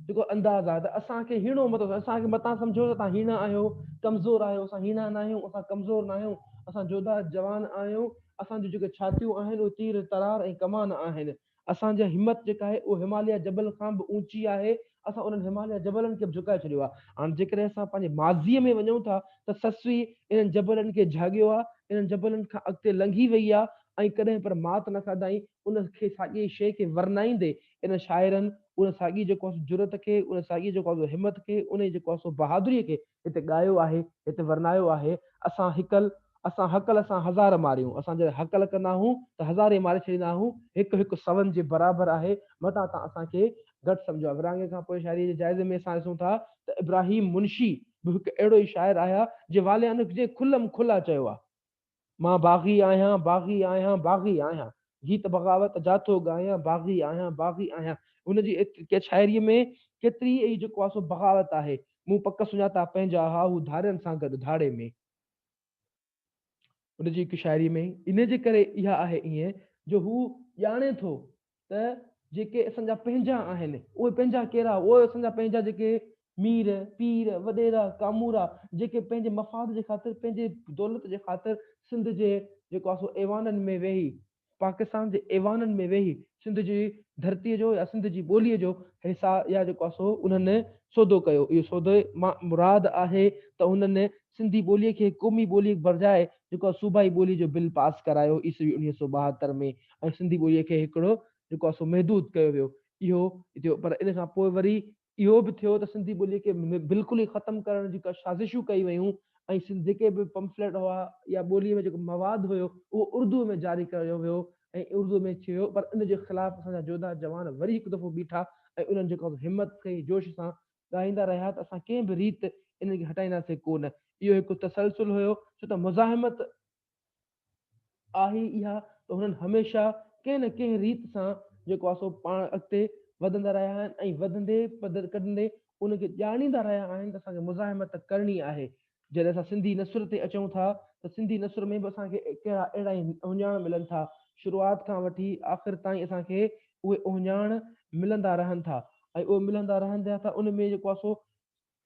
Speaker 1: جيڪو انداز آهي ته اسان کي هيڻو مت اسان کي متان سمجهو ته توهان هيڻا آهيو ڪمزور آهيو اسان هيڻا نه آهيون اسان ڪمزور نه آهيون اسان جوڌا جوان آهيون اسان جون جيڪي ڇاتيون آهن اهي تير ترار ۽ ڪمان آهن اسان جي همت جيڪا آهي اهو هماليه جبل کان به اونچي آهي اسان انهن هماليه جبلن کي به جهڪائي ڇڏيو آهي هاڻ جيڪڏهن اسان پنهنجي ماضيء ۾ وڃون ٿا ته سسئي انهن جبلن کي جهاڳيو آهي انهن جبلن کان اڳتي لنگهي وئي آهي ۽ ڪڏهن پر مات نه کاڌائين، ان کي ساڳيء شيء کي ورنائيندي ان شاعرن ان ساڳي جيڪو آهي سو جرئت کي، ان ساڳي جيڪو آهي سو همت کي، انهيء جيڪو آهي سو بهادريء کي هتي ڳايو آهي، هتي ورنايو آهي. اسان هڪل، اسان هڪل سان هزار ماريون، اسان جڏهن هڪل ڪندا آهيون ته هزارين ماري ڇڏيندا آهيون، هڪ هڪ سون جي برابر آهي، متان تان اسان کي گهٽ سمجهو. ورهاڱي کان پوء شاعريء جي جائزي ۾ اسان ڏسون ٿا ته ابراهيم منشي به هڪ اهڙو ئي شاعر آهي، جنهن واليانه جي کلم کلا چيو آهي. مان باغي آهيان، باغي آهيان، باغي آهيان. گيت بغاوت جا ٿو ڳايان، باغي آهيان، باغي آهيان. هن جي شاعريء ۾ ڪيتري ئي جيڪو آهي سو بغاوت آهي. مون پڪ سڃاتا پنهنجا ها هو ڌارين سان گڏ ڌاڙي ۾. هن جي هڪ شاعريء ۾ ان جي ڪري اها آهي ائين جو هو ڄاڻي ٿو ته جيڪي اسان جا پنهنجا آهن، اهي پنهنجا ڪهڙا؟ اهي اسان جا پنهنجا جيڪي مير، پير، وڏيرا، ڪامورا جيڪي پنهنجي مفاد جي خاطر، پنهنجي دولت جي خاطر سنڌ جي جيڪو آهي سو ايوانن ۾ ويهي، پاڪستان جي ايوانن ۾ ويهي سنڌ جي ڌرتيء جو يا سنڌ جي ٻوليء جو حصا يا جيڪو آهي سو انهن سودو ڪيو. اهو سودي مان مراد آهي ته انهن سنڌي ٻوليء کي قومي ٻولي برجاء جيڪو آهي صوبائي ٻوليء جو بل پاس ڪرايو عيسوي 1972 ۾ ۽ سنڌي ٻوليء کي هڪڙو جيڪو آهي سو محدود ڪيو ويو. اهو ٿيو پر ان کان پوء وري اهو به ٿيو ته سنڌي ٻوليء کي بلڪل ئي ختم ڪرڻ جون ڪا سازشون ڪئي ويون ۽ جيڪي به پمفليٽ هئا يا ٻوليء ۾ جيڪو مواد هيو اهو اردوء ۾ جاري ڪيو ويو ۽ اردوء ۾ ٿيو پر ان جي خلاف اسان جا جوڌا جوان وري هڪ دفعو بيٺا ۽ انهن جيڪو آهي سو همت ڪئي جوش سان ڳائيندا رهيا ته اسان ڪنهن به ريت انهن کي هٽائينداسين ڪو نه. اهو هڪ تسلسل هيو، ڇو ته مزاحمت آهي اها ته هنن هميشه ڪنهن نه ڪنهن ريت سان جيڪو آهي سو پاڻ اڳتي وڌندا رهيا آهن ۽ وڌندي پڌر ڪڍندي ان کي ڄاڻيندا رهيا آهن ته اسان کي مزاحمت ڪرڻي آهي. جڏهن اسان سنڌي نثر تي اچون ٿا ته سنڌي نثر ۾ به اسان کي ڪهڙا اهڙا ئي اهڃاڻ ملن ٿا. شروعات کان وٺي آخر تائين اسان کي اهي اهڃاڻ ملندا رهن ٿا ۽ اهي ملندا رهن ٿا ته ان ۾ جيڪو آهي سو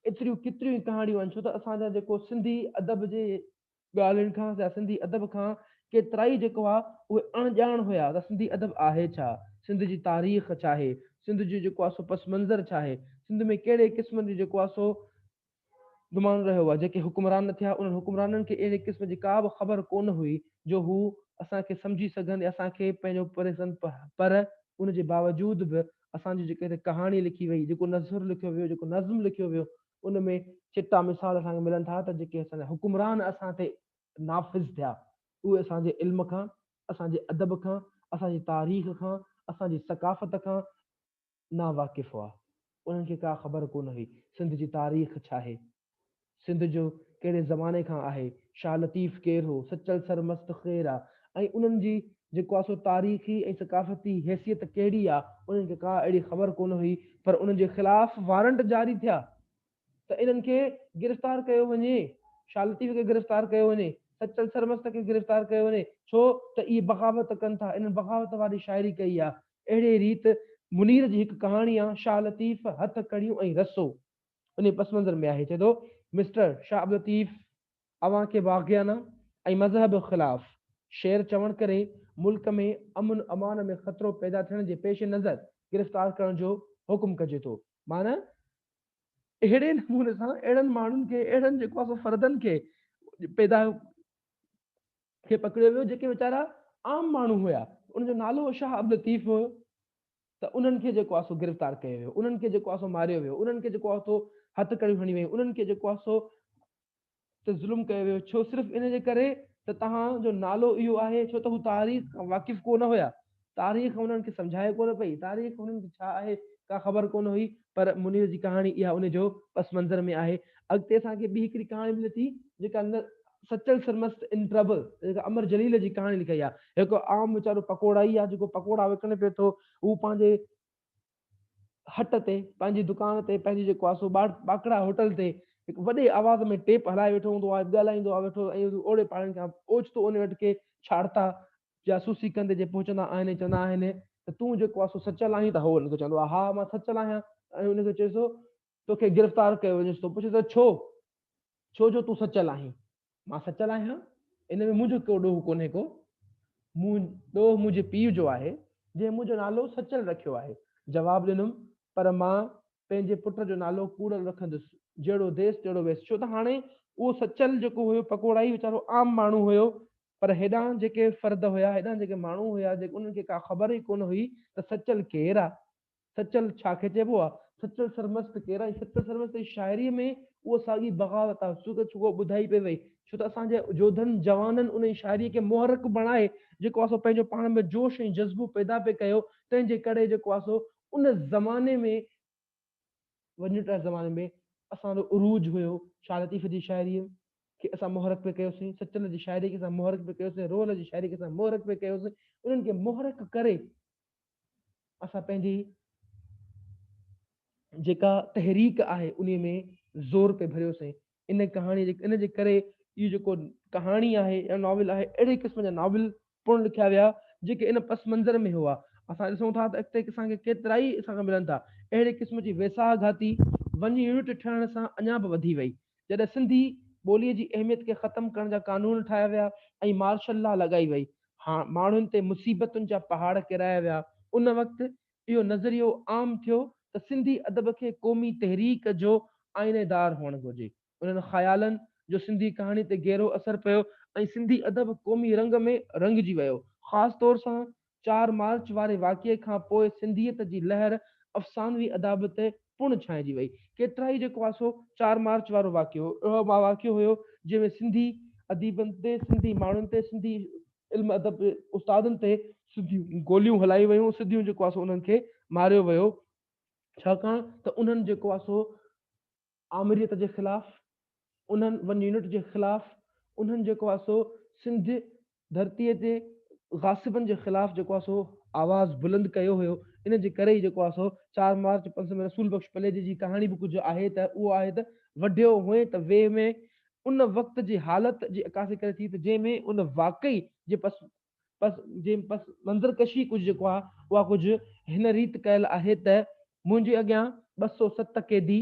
Speaker 1: ايتريون ڪيتريون ئي ڪهاڻيون آهن ڇو ته اسان جا جيڪو سنڌي ادب جي ڳالهين کان يا سنڌي ادب کان ڪيترائي جيڪو آهي اهي اڻ ڄاڻ هيا ته سنڌي ادب آهي ڇا؟ سنڌ جي تاريخ ڇا آهي؟ سنڌ جو جيڪو آهي سو پس منظر ڇا آهي؟ سنڌ ۾ ڪهڙي قسم جو جيڪو آهي سو گمان رهيو آهي، جيڪي حڪمران ٿيا، انهن حڪمرانن کي اهڙي قسم جي ڪا به خبر ڪونه هئي جو هو اسان کي سمجهي سگهن يا اسان کي پنهنجو پري پر ان جي باوجود به اسان جي جيڪا هتي ڪهاڻي لکي وئي، جيڪو نثر لکيو ويو، جيڪو نظم لکيو ويو، ان ۾ چٽا مثال اسان کي ملن ٿا ته جيڪي اسان جا حڪمران اسان تي نافذ ٿيا، اهي اسان جي علم کان، اسان جي ادب کان، اسان جي تاريخ کان، اسان جي ثقافت کان ناواقف هئا. انهن کي ڪا خبر ڪونه هئي سنڌ جي تاريخ ڇاهي؟ سنڌ جو ڪهڙي زماني کان آهي؟ شاهه لطيف ڪير هو؟ سچل سرمست ڪير آ؟ ۽ انهن جي جيڪو آ سو تاريخي ۽ ثقافتي حيثيت ڪهڙي آ؟ انهن کي ڪا اهڙي خبر ڪونه هئي پر انهن جي خلاف وارنٽ جاري ٿيا ته انهن کي گرفتار ڪيو وڃي، شاهه لطيف کي گرفتار ڪيو وڃي، سچل سرمست کي گرفتار ڪيو وڃي، ڇو ته اهي بغاوت ڪن ٿا، انهن بغاوت واري شاعري ڪئي آ. اهڙي ريت منير جي هڪ ڪهاڻي آ شاهه لطيف، هٿ ڪڙيون ۽ رسو انهي پس منظر ۾ آهي. چئي ٿو، مسٽر شاهه عبداللطيف اوهان کي باغيانه ۽ مذهب خلاف شعر چوڻ ڪري ملڪ ۾ امن امان ۾ خطرو پيدا ٿيڻ جي پيش نظر گرفتار ڪرڻ جو حڪم ڪجي ٿو. معنيٰ اهڙي نموني سان اهڙن ماڻهن کي اهڙن جيڪو آهي سو فردن کي پيدا کي پڪڙيو ويو جيڪي ويچارا عام ماڻهو هيا ان جو نالو شاهه عبداللطيف هيو ته انهن کي جيڪو آهي سو گرفتار ڪيو ويو انهن کي جيڪو آهي سو ماريو ويو انهن کي جيڪو آهي سو هٿ ڪڙيون هڻي ويون انهن کي جيڪو آهي سو تي ظلم ڪيو ويو ڇو صرف ان جي ڪري ته توهان جو نالو اهو آهي ڇو ته هو تاريخ کان واقف ڪو نه هيا تاريخ انهن کي سمجهائي ڪو نه پئي تاريخ انهن کي ڇا آهي ڪا خبر ڪو نه هئي پر منير جي ڪهاڻي اها ان جو پس منظر ۾ آهي اڳتي اسان کي ٻي هڪڙي ڪهاڻي ملي ٿي جيڪا نه سچل سرمست ان ٽربل جيڪا امر جليل جي ڪهاڻي لکئي آهي هڪ عام ويچارو پڪوڙائي آهي جيڪو پڪوڙا وڪڻي پيو ٿو هو پنهنجي هٽ تي، پنهنجي دڪان تي، پنهنجي جيڪو آهي سو ٻاڪڙا هوٽل تي هڪ وڏي آواز ۾ ٽيپ هلائي ويٺو هوندو آهي، ڳالهائيندو آهي ويٺو ۽ اوڙي پاڙي کان اوچتو ان وٽ ڪي ڇاڙتا جاسوسي ڪندي جي پهچندا آهن ۽ چوندا آهن ته تون جيڪو آهي سو سچل آهين ته هو ان کي چوندو آهي ها مان سچل آهيان ۽ ان کي چئي ٿو توکي گرفتار ڪيو وڃيس ٿو پڇي ٿو ڇو؟ ڇو جو تون سچل آهين؟ مان سچل آهيان، ان ۾ منهنجو ڪو ڏوهه ڪونهي ڪو، مون ڏوهه منهنجي پيء جو آهي، جنهن منهنجو نالو سچل رکيو آهي. جواب ڏنم، پر مان پنهنجي پٽ جو نالو ڪوڙل رکندس، جهڙو ديس تهڙو ويس. ڇو ته هاڻي اهو سچل جيڪو هيو پڪوڙائي ويچارو عام ماڻهو هيو، پر هيڏانهن جيڪي فرد هيا، هيڏانهن جيڪي ماڻهو هيا، جيڪي انهن کي ڪا خبر ئي ڪونه هئي ته سچل ڪير آ؟ سچل ڇا کي چئبو آ؟ سچل سرمست ڪير آ؟ ۽ سچل سرمست جي شاعريء ۾ اها ساڳي بغاوت آ، سو ڇو ٻڌائي پئي وئي، ڇو ته اسان جي جوڌن جوانن انهي شاعريء کي محرڪ بڻائي جيڪو آ سو پنهنجو پاڻ ۾ جوش ۽ جذبو پيدا پئي ڪيو، تنهن جي ڪري جيڪو آ سو ان زماني ۾، وڃڻ زماني ۾ اسان جو عروج هيو، شاهه لطيف جي شاعريء کي اسان محرڪ پئي ڪيوسين، سچل جي شاعريء کي اسان محرڪ پئي ڪيوسين، روحل جي شاعريء کي اسان محرڪ پئي ڪيوسين، انهن کي محرڪ ڪري اسان پنهنجي جيڪا تحريڪ آهي انهي ۾ زور پئي ڀريوسين. ان ڪهاڻي جي ان جي ڪري اهو جيڪو ڪهاڻي آهي يا ناول آهي اهڙي قسم جا ناول پڻ لکيا ويا جيڪي ان پس منظر ۾ هئا. اسان ڏسون ٿا ته اڳتي اسان کي ڪيترائي اسان کي ملن ٿا. اهڙي قسم جي ويساهه گهاتي ون يونٽ ٺهڻ سان اڃا به وڌي وئي. جڏهن سنڌي ٻوليء جي اهميت کي ختم ڪرڻ جا قانون ٺاهيا ويا ۽ مارشل لا لڳائي وئي. ماڻهن تي مصيبتن جا پهاڙ ڪيرايا ويا. ان وقت اهو نظريو عام ٿيو ته سنڌي ادب کي قومي تحريڪ جو آئينه دار هئڻ گهرجي. انهن خيالن جو سنڌي ڪهاڻي تي گهرو اثر پيو ۽ سنڌي ادب قومي رنگ ۾ رڱجي ويو. خاص طور سان چار مارچ واري واقعي کان پوء سنڌيت جي لهر افسانوي ادب تي پڻ ڇانئجي وئي. ڪيترائي جيڪو آهي سو چار مارچ وارو واقعو اهڙو واقعو هيو جنهن ۾ سنڌي اديبن تي، سنڌي ماڻهن تي، سنڌي علم ادب جي استادن تي سڌيون گوليون هلايون ويون، سڌيون جيڪو آهي سو انهن کي ماريو ويو ڇاڪاڻ ته انهن جيڪو آهي سو آمريت جي خلاف، انهن ون يونٽ جي خلاف، انهن جيڪو آهي سو سنڌ ڌرتيء تي. غاصبن جي خلاف جيڪو آهي سو آواز بلند ڪيو هيو، ان جي ڪري ئي جيڪو آهي سو 4 مارچ 500 ۾ رسول بخش پليجي جي ڪهاڻي به ڪجهه آهي ته اهو آهي ته وڍيو هئين ته ويهه ۾ ان وقت جي حالت جي عڪاسي ڪري ٿي ته جنهن ۾ ان واقعي جي پس پس جي پس منظر ڪشي ڪجهه جيڪو آهي اها ڪجهه هن ريت ڪيل آهي ته منهنجي اڳيان 207 قيدي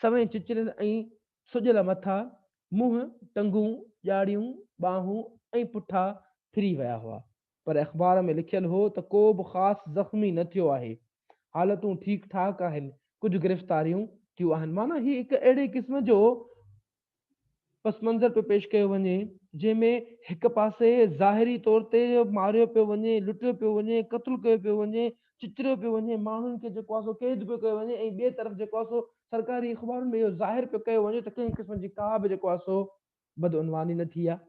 Speaker 1: سوين چچريل ۽ سڄيل مٿا، منهن، ٽنگون، ڄاڙيون، ٻانهون ۽ پٺا ڦري ويا هئا. پر اخبار ۾ لکيل هو ته ڪو به خاص زخمي نه ٿيو آهي. حالتون ٺيڪ ٺاڪ آهن، ڪجهه گرفتاريون ٿيون آهن. معنيٰ هي هڪ اهڙي قسم جو پس منظر پيو پيش ڪيو وڃي، جنهن ۾ هڪ پاسي ظاهري طور تي ماريو پيو وڃي، لٽيو پيو وڃي، قتل ڪيو پيو وڃي، چچريو پيو وڃي، ماڻهن کي جيڪو آهي سو قيد پيو ڪيو وڃي ۽ ٻئي طرف جيڪو آهي سو سرڪاري اخبارن ۾ اهو ظاهر پيو ڪيو وڃي ته ڪنهن قسم جي ڪا به جيڪو آهي سو بدعنواني نه ٿي آهي،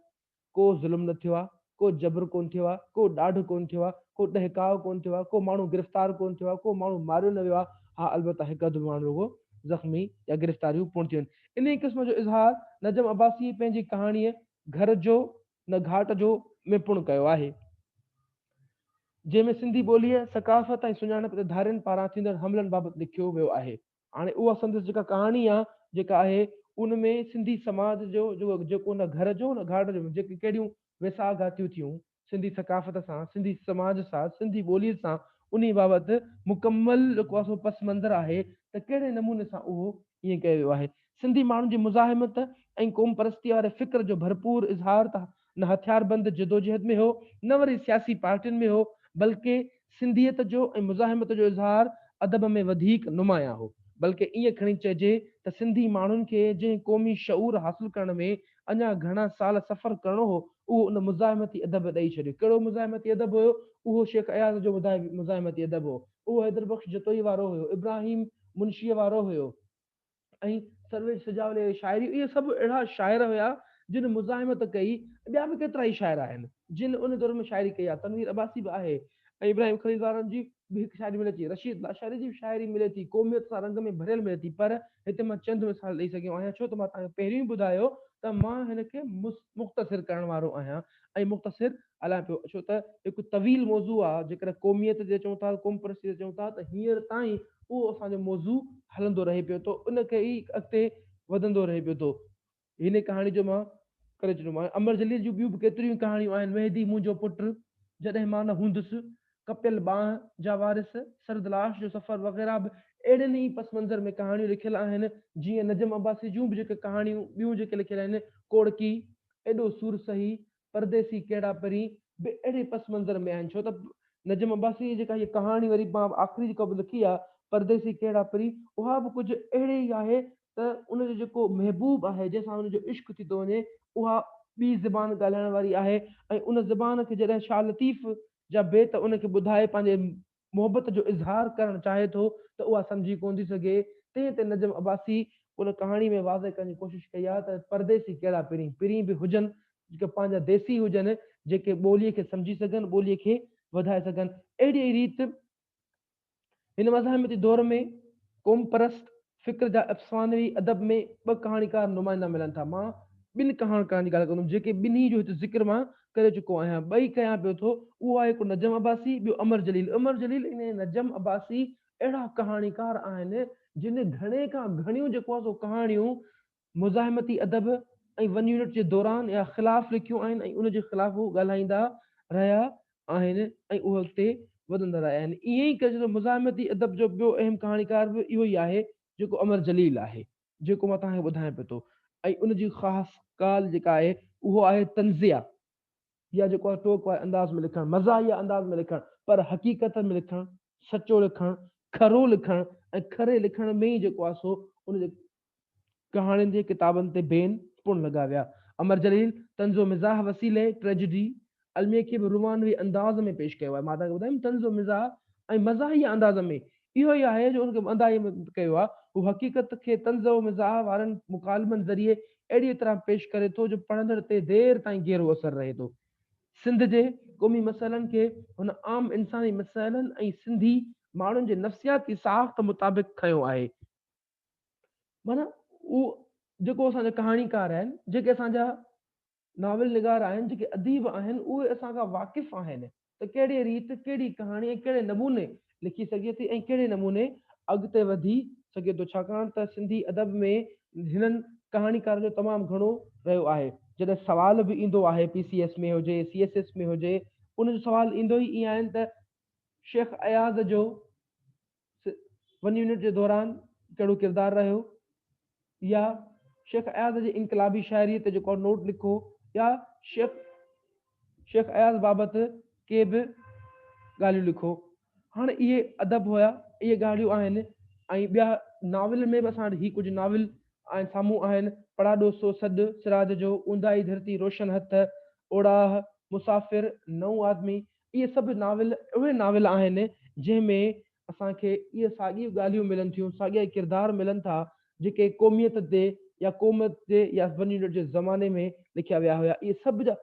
Speaker 1: ڪو ظلم نه ٿيو آهي، ڪو جبر ڪونه ٿيو آهي، ڪو ڏاڍ ڪونه ٿيو آهي، ڪو ڏهڪاء ڪونه ٿيو آهي، ڪو ماڻهو گرفتار ڪونه ٿيو آهي، ڪو ماڻهو ماريو نه ويو آهي، ها البته هڪ اڌ ماڻهو رڳو زخمي يا گرفتاريون پڻ ٿيون آهن. انهيء قسم جو اظهار نجم عباسيء پنهنجي ڪهاڻيء گهر جو نه گهاٽ جو ۾ پڻ ڪيو آهي. جنهن ۾ سنڌي ٻوليء، ثقافت ۽ سڃاڻپ تي ڌارين پاران ٿيندڙ حملن بابت لکيو ويو آهي. هاڻي اها سندس جيڪا ڪهاڻي آ جيڪا آهي ان ۾ سنڌي سماج جو جيڪو نه گهر جو نه گهاٽ جو جيڪي ڪهڙيون ويساهه گهاتيون ٿيون سنڌي ثقافت سان، سنڌي سماج سان، سنڌي ٻوليء سان انهي بابت مڪمل جيڪو آ سو پس منظر آهي ته ڪهڙي نموني سان اهو ائين ڪيو ويو آهي. سنڌي ماڻهن جي مزاحمت ۽ قومپرستيء واري فڪر جو ڀرپور اظهار ته نه هٿياربند جدوجهد ۾ هو، نه وري سياسي پارٽين ۾ هو، بلڪه سنڌيت جو ۽ مزاحمت جو اظهار ادب ۾ وڌيڪ نمايان هو. بلڪه ائين کڻي چئجي ته سنڌي ماڻهن کي جنهن قومي شعور حاصل ڪرڻ ۾ اڃا گهڻا سال سفر ڪرڻو هو، اهو ان مزاحمتي ادب ڏئي ڇڏيو. ڪهڙو مزاحمتي ادب هيو؟ اهو شيخ اياز جو مزاحمتي ادب هو. اهو حيدر بخش جتوئي وارو هيو، ابراهيم منشيء وارو هيو. ۽ سرويچ سجاولي جي شاعري اهي سڀ اهڙا شاعر هيا جن مزاحمت ڪئي ۽ ٻيا به ڪيترائي شاعر آهن جن ان دور ۾ شاعري ڪئي آهي تنوير عباسي به آهي ۽ ابراهيم خليل وارن جي به هڪ شاعري ملي ٿي رشيد لاشاري جي به شاعري ملي ٿي قوميت سان رنگ ۾ ڀريل ملي ٿي پر هتي مان چند مثال ڏئي سگهيو آهيان ڇو ته مان توهان کي پهريون ئي ٻڌايو ته مان هن کي مختصر ڪرڻ وارو آهيان ۽ مختصر هلان پيو ڇو ته هڪ طويل موضوع آ جيڪڏهن قوميت تي چئون ٿا قوم پرستي تي چئون ٿا ته هينئر تائين اهو اسان جو موضوع هلندو رهي پيو ٿو ان کي ئي اڳتي وڌندو رهي پيو ٿو هن ڪهاڻي جو مان ڪري ڇڏيو آهي امر جليل جون ٻيون به ڪيتريون ئي ڪهاڻيون آهن مهدي منهنجو پٽ جڏهن مان نه هوندس ڪپيل ٻانهن جا وارث سرد لاش جو سفر وغيره به اهڙن ئي پس منظر ۾ ڪهاڻيون لکيل آهن جيئن نجم عباسي جون به جيڪي ڪهاڻيون ٻيون جيڪي لکيل آهن ڪوڙڪي ايڏو سور سهي پرديسي ڪهڙا پرين به اهڙي پس منظر ۾ آهن ڇو ته نجم عباسي جي جيڪا هيء ڪهاڻي وري مان آخري جيڪا به لکي آهي پرديسي ڪهڙا پرين اها به ڪجهه اهڙي ئي آهي ته ان جو جيڪو محبوب آهي جنهن سان ان جو عشق ٿي ٿو وڃي اها ٻي زبان ڳالهائڻ واري آهي ۽ ان زبان کي جڏهن شاهه لطيف جا بيت ان کي ٻڌائي پنهنجي محبت جو اظهار ڪرڻ چاهي ٿو ته اها سمجهي ڪونه ٿي سگهي، تنهن تي نجم عباسي ان ڪهاڻي ۾ واضح ڪرڻ جي ڪوشش ڪئي آهي ته پرديسي ڪهڙا پرين، پرين به هجن جيڪي پنهنجا ديسي هجن، جيڪي ٻوليء کي سمجهي سگهن، ٻوليء کي وڌائي سگهن. اهڙيء ريت هن مزاحمتي دور ۾ قومپرست فڪر جا افسانوي ادب ۾ ٻه ڪهاڻيڪار نمائندا ملن ٿا. مان ٻن ڪهاڻڪارن جي ڳالهه ڪندم، جيڪي ٻنهي جو هت ذڪر مان ڪري چڪو آهيان، ٻئي ڪيان پيو ٿو، اهو آهي هڪ نجم عباسي، ٻيو امر جليل. امر جليل ۽ نجم عباسي اهڙا ڪهاڻيڪار آهن، جن گهڻي کان گهڻيون جيڪو آهي سو ڪهاڻيون مزاحمتي ادب ۽ ون يونٽ جي دوران يا خلاف لکيون آهن ۽ ان جي خلاف هو ڳالهائيندا رهيا آهن ۽ اهي اڳتي وڌندا رهيا آهن. ائين ئي ڪجي ته مزاحمتي ادب جو ٻيو اهم ڪهاڻيڪار به اهو ئي آهي جيڪو امر جليل آهي جيڪو مان توهان کي ٻڌايان پيو ٿو ۽ ان جي خاص ڳالهه جيڪا آهي اهو آهي طنزيه يا جيڪو آهي ٽوڪ واري انداز ۾ لکڻ، مزاحيه انداز ۾ لکڻ پر حقيقت ۾ لکڻ، سچو لکڻ، کرو لکڻ ۽ کري لکڻ ۾ ئي جيڪو آهي سو ان جي ڪهاڻين جي ڪتابن تي بين پڻ لڳا ويا. امر جليل طنز و مزاح وسيلي ٽريجڊي، الميي کي به رومانوي انداز ۾ پيش ڪيو آهي. مان توهان کي ٻڌايم طنز و مزاح ۽ مزاحيه انداز ۾ اهو ئي آهي جو ان کي انداز ۾ ڪيو آهي. هو حقيقت کي طنز و مزاح وارن مڪالمن ذريعي اهڙيء طرح پيش ڪري ٿو جو پڙهندڙ تي دير تائين گهرو اثر رهي ٿو. سنڌ جي قومي مسئلن کي هن عام انساني مسئلن ۽ سنڌي ماڻهن جي نفسياتي ساخت مطابق کنيو آهي. معنيٰ اهو جيڪو اسان جا ڪهاڻيڪار آهن، جيڪي اسان جا ناول نگار آهن، جيڪي اديب آهن، اهي اسان کان واقف آهن ته ڪهڙيء ريت ڪهڙي ڪهاڻي ۽ ڪهڙي نموني لکي سگهجي ٿي ۽ ڪهڙي نموني اڳتي وڌي سگهي ٿو، ڇاڪاڻ ته سنڌي ادب ۾ هنن ڪهاڻيڪارن جو تمام گهڻو رهيو آهي. جڏهن سوال به ايندو آهي پي سي ايس ۾ هجي، سي ايس ايس ۾ هجي، ان جو سوال ايندو ئي ائين آهن ته شيخ اياز جو ون يونٽ جي دوران ڪهڙو ڪردار رهيو يا شيخ اياز جي انقلابي شاعريء تي جيڪو نوٽ لکو يا شيخ شيخ اياز بابت ڪي به ڳالهيون لکو. هاڻ اهي ادب هيا، اهي ڳالهيون آهن ۽ ٻيا ناول ۾ به اسان وٽ هي ڪجهه ناول آهن سامهون آهن، پڙاڏو سو سڏ، سراج جو، اونداهي ڌرتي روشن هٿ، اوڙاهه، مسافر، نئون آدمي، اهي سڀ ناول اهي ناول آهن جنهن ۾ اسان کي اهي ساڳيون ڳالهيون ملن ٿيون، ساڳيا ئي ڪردار ملن ٿا جيڪي قوميت تي يا قوم تي يا ون يونٽ جي زماني ۾ لکيا ويا هيا. اهي سڀ جا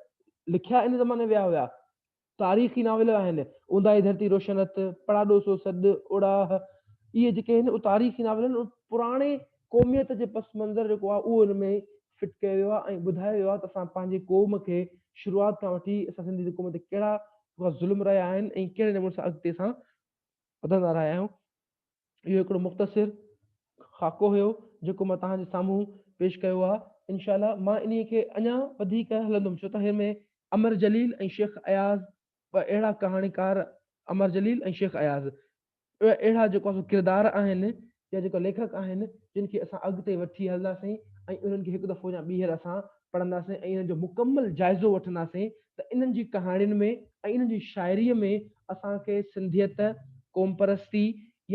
Speaker 1: لکيا ان زماني ويا هيا تاريخي ناول آهن. اونداهي ڌرتي روشن رت، پڙاڏو سو سڏ، اوڙاهه، اهي جيڪي آهن اهي تاريخي ناول آهن. پراڻي قوميت جي پس منظر جيڪو آهي اهو ان ۾ فٽ ڪيو ويو آهي ۽ ٻڌايو ويو آهي ته اسان پنهنجي قوم کي شروعات کان وٺي اسان سنڌي قوم تي ڪهڙا ظلم رهيا آهن ۽ ڪهڙي نموني سان اڳتي اسان وڌندا رهيا آهيون. اهو هڪڙو مختصر خاڪو هيو جيڪو مان توهان جي سامهون پيش ڪيو آهي. انشاء الله مان انهي کي اڃا وڌيڪ هلندم ڇو ته هن ۾ امر جليل ۽ شيخ اياز ٻه اهڙا ڪهاڻيڪار امر جليل ۽ شيخ اياز اهي اهڙا جيڪو آهي سو ڪردار آهن يا جيڪا ليکڪ آهن جن کي اسان اڳتي وٺي هلنداسين ۽ انهن کي هڪ دفعو يا ٻيهر اسان پڙهنداسين ۽ انهن جو مڪمل جائزو وٺنداسين ته انهن جي ڪهاڻين ۾ ۽ انهن جي شاعريء ۾ اسان کي سنڌيت، قومپرستي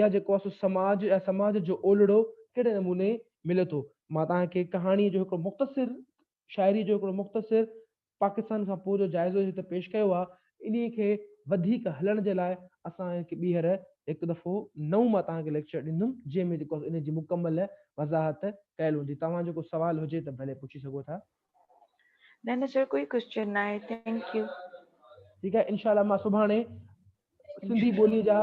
Speaker 1: يا جيڪو آهي سو سماج يا سماج جو اولڙو ڪهڙي نموني ملي ٿو. مان توهان کي ڪهاڻيء جو هڪڙو مختصر شاعريء جو هڪڙو مختصر پاڪستان کان پوء جو جائزو هت پيش ڪيو آهي، انهيء کي وڌيڪ هلڻ جي لاء اسان هڪ ٻيهر هڪ دفعو نئون مان توهان کي ليڪچر ڏيندم، جنهن ۾ جيڪو انهيء جي مڪمل وضاحت ڪيل هوندي. توهان جو ڪو سوال هجي ته ڀلي پڇي سگهو ٿا.
Speaker 2: نه نه سر ڪوئي ڪوئسچن ناهي thank you.
Speaker 1: ٺيڪ آهي انشاء الله مان سڀاڻي سنڌي ٻوليء جا